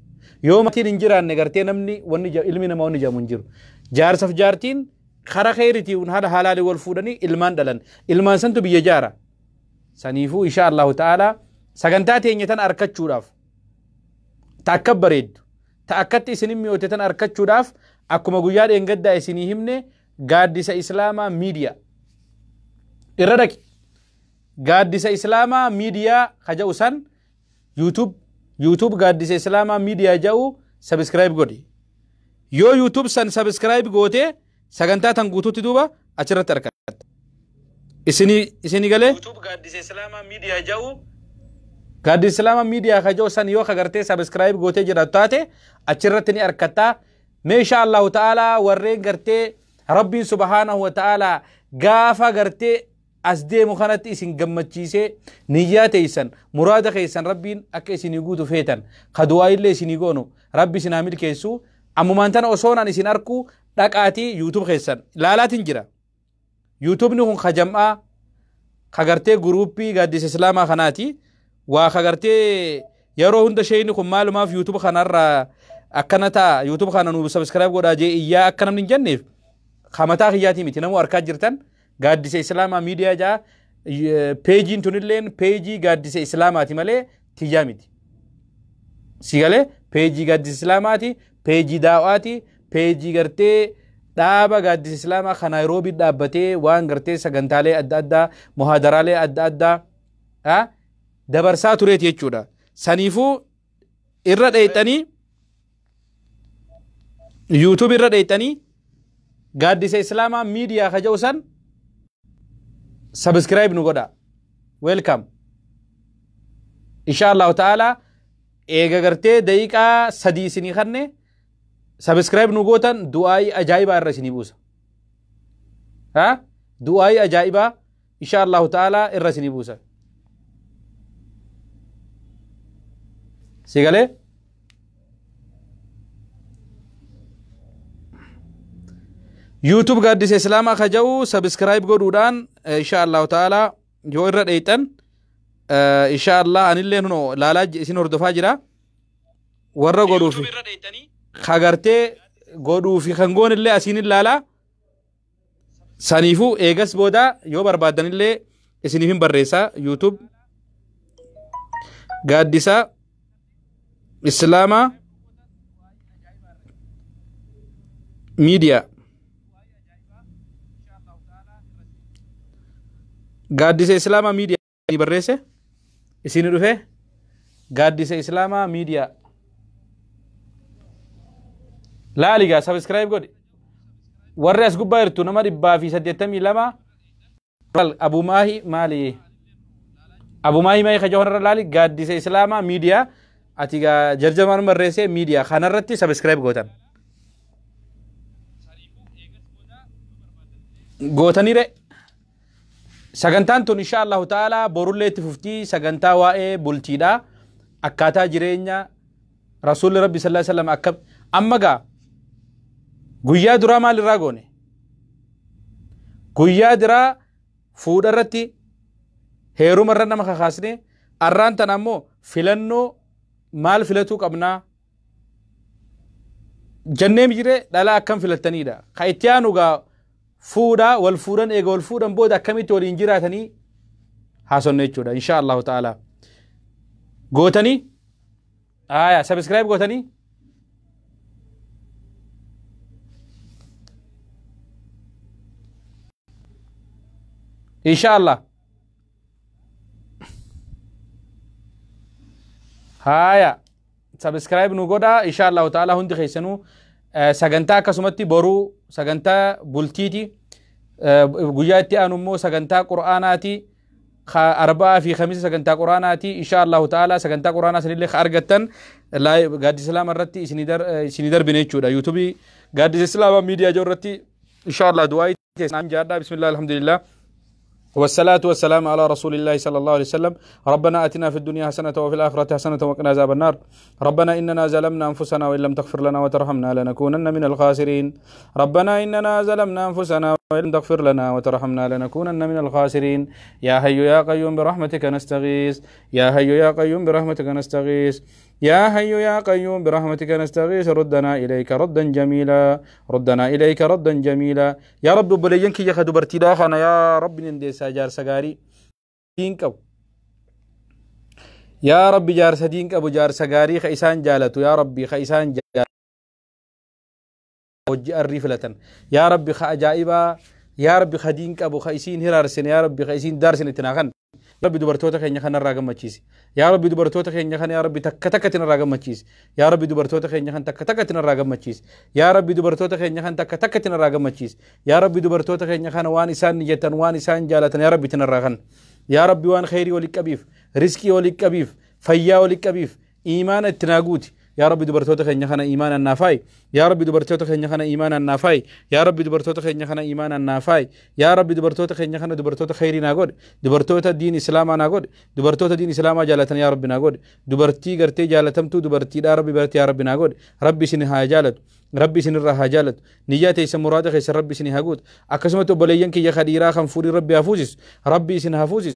Speaker 3: Yoo maatiin hin jiraanne gartee namni wanni ilmi namaa wanni jedhamu hin jiru. Jaarsaf jaartiin kara kheyritiin haala halaalii wal fuudhanii ilmaan dhalan. Ilmaan santu biyya jaara. Saniifuu insha Allahu ta'ala sagantaa teenya tan arkachuudhaaf, ta akka bareeddu, ta akkatti isin mi'oote tan arkachuudhaaf, akkuma guyyaa dheengaddaa isinii himne, Gaaddisa Islaamaa Miidiyaa irra dhaqi. Gaaddisa Islaamaa Miidiyaa ka jedhu san YouTube Gaaddisa Islaamaa Miidiyaa jedhu subscribe godhi. Yoo YouTube san subscribe goote sagantaa tan guutuutti duuba achirratti argatta. Isinii galee? YouTube Gaaddisa Islaamaa Miidiyaa jedhu, Gaaddisa Islaamaa Miidiyaa ka jedhu san yoo kagartee subscribe gootee jiraattu taate achirratti ni argattaa. Mee insha Allahu ta'ala warreen gartee Rabbiin subhaanahu wa ta'ala gaafa gartee as deemu kanatti isin gammachiisee niyyaa teessan, muraada keessan Rabbiin akka isinii guutu feetan, ka du'aa illee isinii goonu, Rabbi isin haa milkeessu. Ammumaan tana osoon an isin arku dhaqaatii YouTube keessan laalaatiin jira. YouTubeni kun ka jam'aa ka gartee guruuppii Gaaddisa Islaamaa kanaati. Waa ka gartee yeroo hunda sheeyni kun maalumaaf YouTube kanarraa akkana ta'a, YouTube kana nu subscribe godhaa jee iyyaa akka namni hin jenneef, ka mataa kiyyaatii miti, namuu harkaa jirtan. Gaaddisa Islaamaa Miidiyaa jaa. Peejiin tunilleen peejii Gaaddisa Islaamaati malee tiyyaa miti. Si galee? Peejii Gaaddisa Islaamaati, peejii daa'waati, peejii gartee dhaaba Gaaddisa Islaamaa kan Naayiroobii dhaabbatee waan gartee sagantaalee adda addaa, muhaadaraalee adda addaa dabarsaa tureeti jechuudha. Saniifuu irra dheeyxanii, YouTube irra dheeyxanii Gaaddisa Islaamaa Miidiyaa ka jedhu san subscribe nu godha. Welcome. Insha Allahu ta'ala eega gartee daqiiqaa 3 isinii kanne subscribe nu gootan, du'aayii ajaa'ibaa irra isinii buusa. Ha? Du'aayii ajaa'ibaa insha Allahu ta'ala irra isinii buusa. Si galee? YouTube Gaaddisa Islaamaa ka jedhu subscribe godhuudhaan insha Allahu ta'ala yoo irra dheeyxan, insha Allah anillee huno laalaa isin hordofaa jira. Warra godhuufi ka gartee godhuufi kan goonillee asiin ilaalaa. Saniifuu eegas booda yoo barbaaddanillee isiniif hin barreessaa. YouTube Gaaddisa Islaamaa Miidiyaa, Gaaddisa Islaamaa Miidiyaa barreesse isin dhufe. Gaaddisa Islaamaa Miidiyaa laaligaa, subscribe godhi. Warri as gubbaa jirtu nama 182. Abumaahi maali? Abumaahi maali kaja warra laali. Gaaddisa Islaamaa Miidiyaa ati gaa jarjamaan barreesse, miidiyaa kanarratti subscribe gootan gootanire. Sagantaan tun insha Allahu ta'ala borullee itti fuftii. Sagantaa waa'ee bultiidha, akkaataa jireenya Rasuulli Rabbi sallallahu alaihi wasallam akka amma gaa guyyaa duraa maal irraa goone? Guyyaa duraa fuudha irratti, heeruma irra nama kakaasne. Arraan tana ammoo filannoo maal filatuu qabnaa jennee jiree, dhala akkam filattaniidha. Ka itti aanu gaa fuudhaa wal fuudhan, eega wal fuudhan booda akkamitti waliin jiraatanii haasonne jechuudha insha Allahu ta'ala. Gootanii aya subscribe gootanii. Insha Allah haya subscribe nu godha insha Allahu ta'ala hundi keessanuu. Sagantaa akkasumatti boruu sagantaa bultiiti, guyyaa itti aanu immoo sagantaa qur'aanaati, arba'aa fi kamisa sagantaa qur'aanaati insha Allahu ta'ala. Sagantaa qur'aanaa sanillee ka argattan Gaaddisa Islaama irratti isinii darbine jechuudha. YouTubeii Gaaddisa Islaamaa Miidiyaa jiru irratti insha Allah. Du'aa teessan jaadhaa. Bismillah, alhamdulillah. والصلاة والسلام على رسول الله صلى الله عليه وسلم. ربنا آتنا في الدنيا حسنة وفي الآخرة حسنة وقنا عذاب النار. ربنا إننا ظلمنا أنفسنا وإن لم تغفر لنا وترحمنا لنكونن من الخاسرين. ربنا إننا ظلمنا أنفسنا وإن لم تغفر لنا وترحمنا لنكونن من الخاسرين. يا حي يا قيوم برحمتك نستغيث. يا حي يا قيوم برحمتك نستغيث. يا حي يا قيوم برحمتك نستغيث. ردنا إليك ردا جميلا. ردنا إليك ردا جميلا. يا رب بلينك يا خدبرتي داخنا يا رب نندسا جارسا غاري دين قبو يا رب جارسا دين قبو جارسا غاري خيسان جالتو يا ربي خيسان جالتو وجه الرفلة يا ربي خأجائبا يا ربي خدين قبو خيسين هرارسن يا ربي خيسين دارسن اتناخن يا ربي dubartoota keenya kanarraa gammachiisi yaa rabbi dubartoota keenya kana yaa rabbi takka takkatti narraa gammachiisi yaa rabbi dubartoota keenya kan takka takkatti narraa gammachiisi yaa rabbi dubartoota keenya kan takka takkatti narraa gammachiisi yaa rabbi dubartoota keenya kana waan isaan niyatan waan isaan jaalatan yaa rabbi tinarraa kan yaa rabbi waan khayrii wali qabiif riskii wali qabiif fayyaa wali qabiif iimaana itti naa guuti يا ربي dubartoota keenya kana iimaana naafaayi يا ربي dubartoota keenya kana iimaana naafaayi يا ربي dubartoota keenya kana iimaana naafaayi يا ربي dubartoota keenya kana dubartoota khayrii naa godhi dubartoota diin islaamaa naa godhi dubartoota diin islaamaa jaalatan yaa rabbi naa godhi dubartii gartee jaalatamtuu dubartiidhaa rabbi biratti yaa rabbi naa godhi rabbi isin haa jaalatu rabbi isinirraa haa jaalatu niyyaa teessa muraada keessa rabbi isin haa guutu akkasumatti obboleeyyan kiyya kadhiiraa kan fuudhii rabbi haa fuusisu rabbi isin haa fuusisu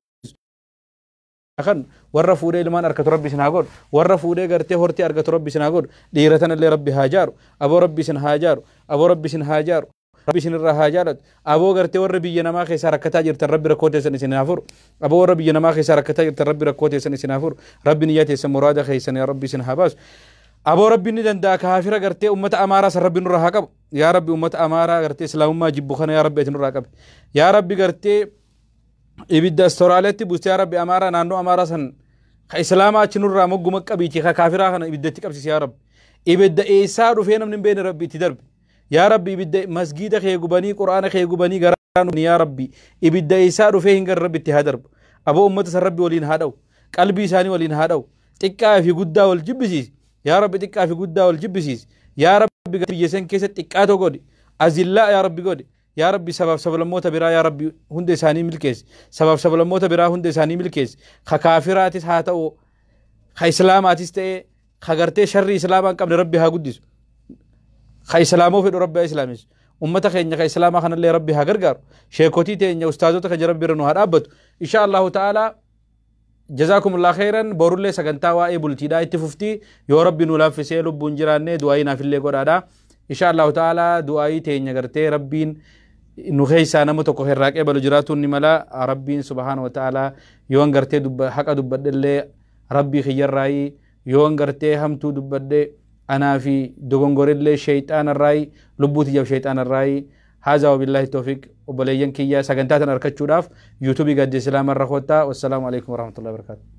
Speaker 3: kan warra fuudhee ilmaan argatu rabbi isin haa godhu warra fuudhee gartee hortii argatu rabbi isin haa godhu dhiira tanallee rabbi haa jaaru aboo rabbi isin haa jaaru aboo rabbi isin haa jaaru rabbi isin irraa haa jaalatu aboo gartee warra biyya namaa keessaa rakkataa jirtan rabbi rakkoo teessan isin haa furu aboo warra biyya namaa keessaa rakkataa jirtan rabbi rakkoo teessan isin haa furu rabbi niyyaa teessan muraada keessan yaa rabbi isin haa baasu aboo rabbi ni danda'a kaafira gartee ummata amaaraa san rabbi nurraa haa qabu yaa rabbi ummata amaaraa gartee islaamummaa jibbu kana yaa rabbi ati nurraa qabi yaa rabbi gartee ibidda Austraaliyaatti buustee yaa rabbi amaaraa naannoo amaaraa san ka islaamaa achi nurraa mogguma qabiiti ka kaafiraa kana ibiddatti qabsiisi yaa rabbi ibidda eessaa dhufee namni hin beekne rabbi itti darbe yaa rabbi ibidda masgiida kee gubanii quraana kee gubanii garaa yaa rabbi ibidda eessaa dhufee hin garre rabbi itti haa darbu aboo ummata san rabbi waliin haa dha'u qalbii isaanii waliin haa dha'u xiqqaa fi guddaa wal jibbisiisi yaa rabbi xiqqaa fi guddaa wal jibbisiisi yaa rabbi biyya san keessatti xiqqaatoo godhi azillaa yaa rabbi godhi يا ربي سبب سبلموت برا يا ربي هند ثاني ملكيس سبب سبلموت برا هند ثاني ملكيس خكافراتس هاتو خإسلاماتس تي خغرتي شر إسلام قبل ربي ها قدس خإسلامو في ربي إسلاميس أمتا خينيا خإسلاما خن اللي ربي ها غرغر شيكوتي تي إن أستاذو تخ ربي رنو هرابت إن شاء الله تعالى جزاكم الله خيرا بورولي سغنتا واي بولتي اتففتي يا ربي نولافسي لبون جيراني دعاينا في اللي غدادا إن شاء الله تعالى دعاي تي إن غرتي ربين nu keessaa nama tokko herraaqee balu jiraatuun ni mala rabbiin subhaana wa ta'ala yoon gartee haqa dubbadhellee rabbii kiyyarraayi yoon gartee hamtuu dubbadhe anaa fi dogongorillee shayxaanarraayi lubbuu tiyyaaf shayxaanarraayi haazaa wabillaahi toofiq obboleeyyan kiyya sagantaa tan argachuudhaaf yuutuubii gaddi islaamarra koottaa wassalaamu alaikum warahmatullahi wabarakaatu.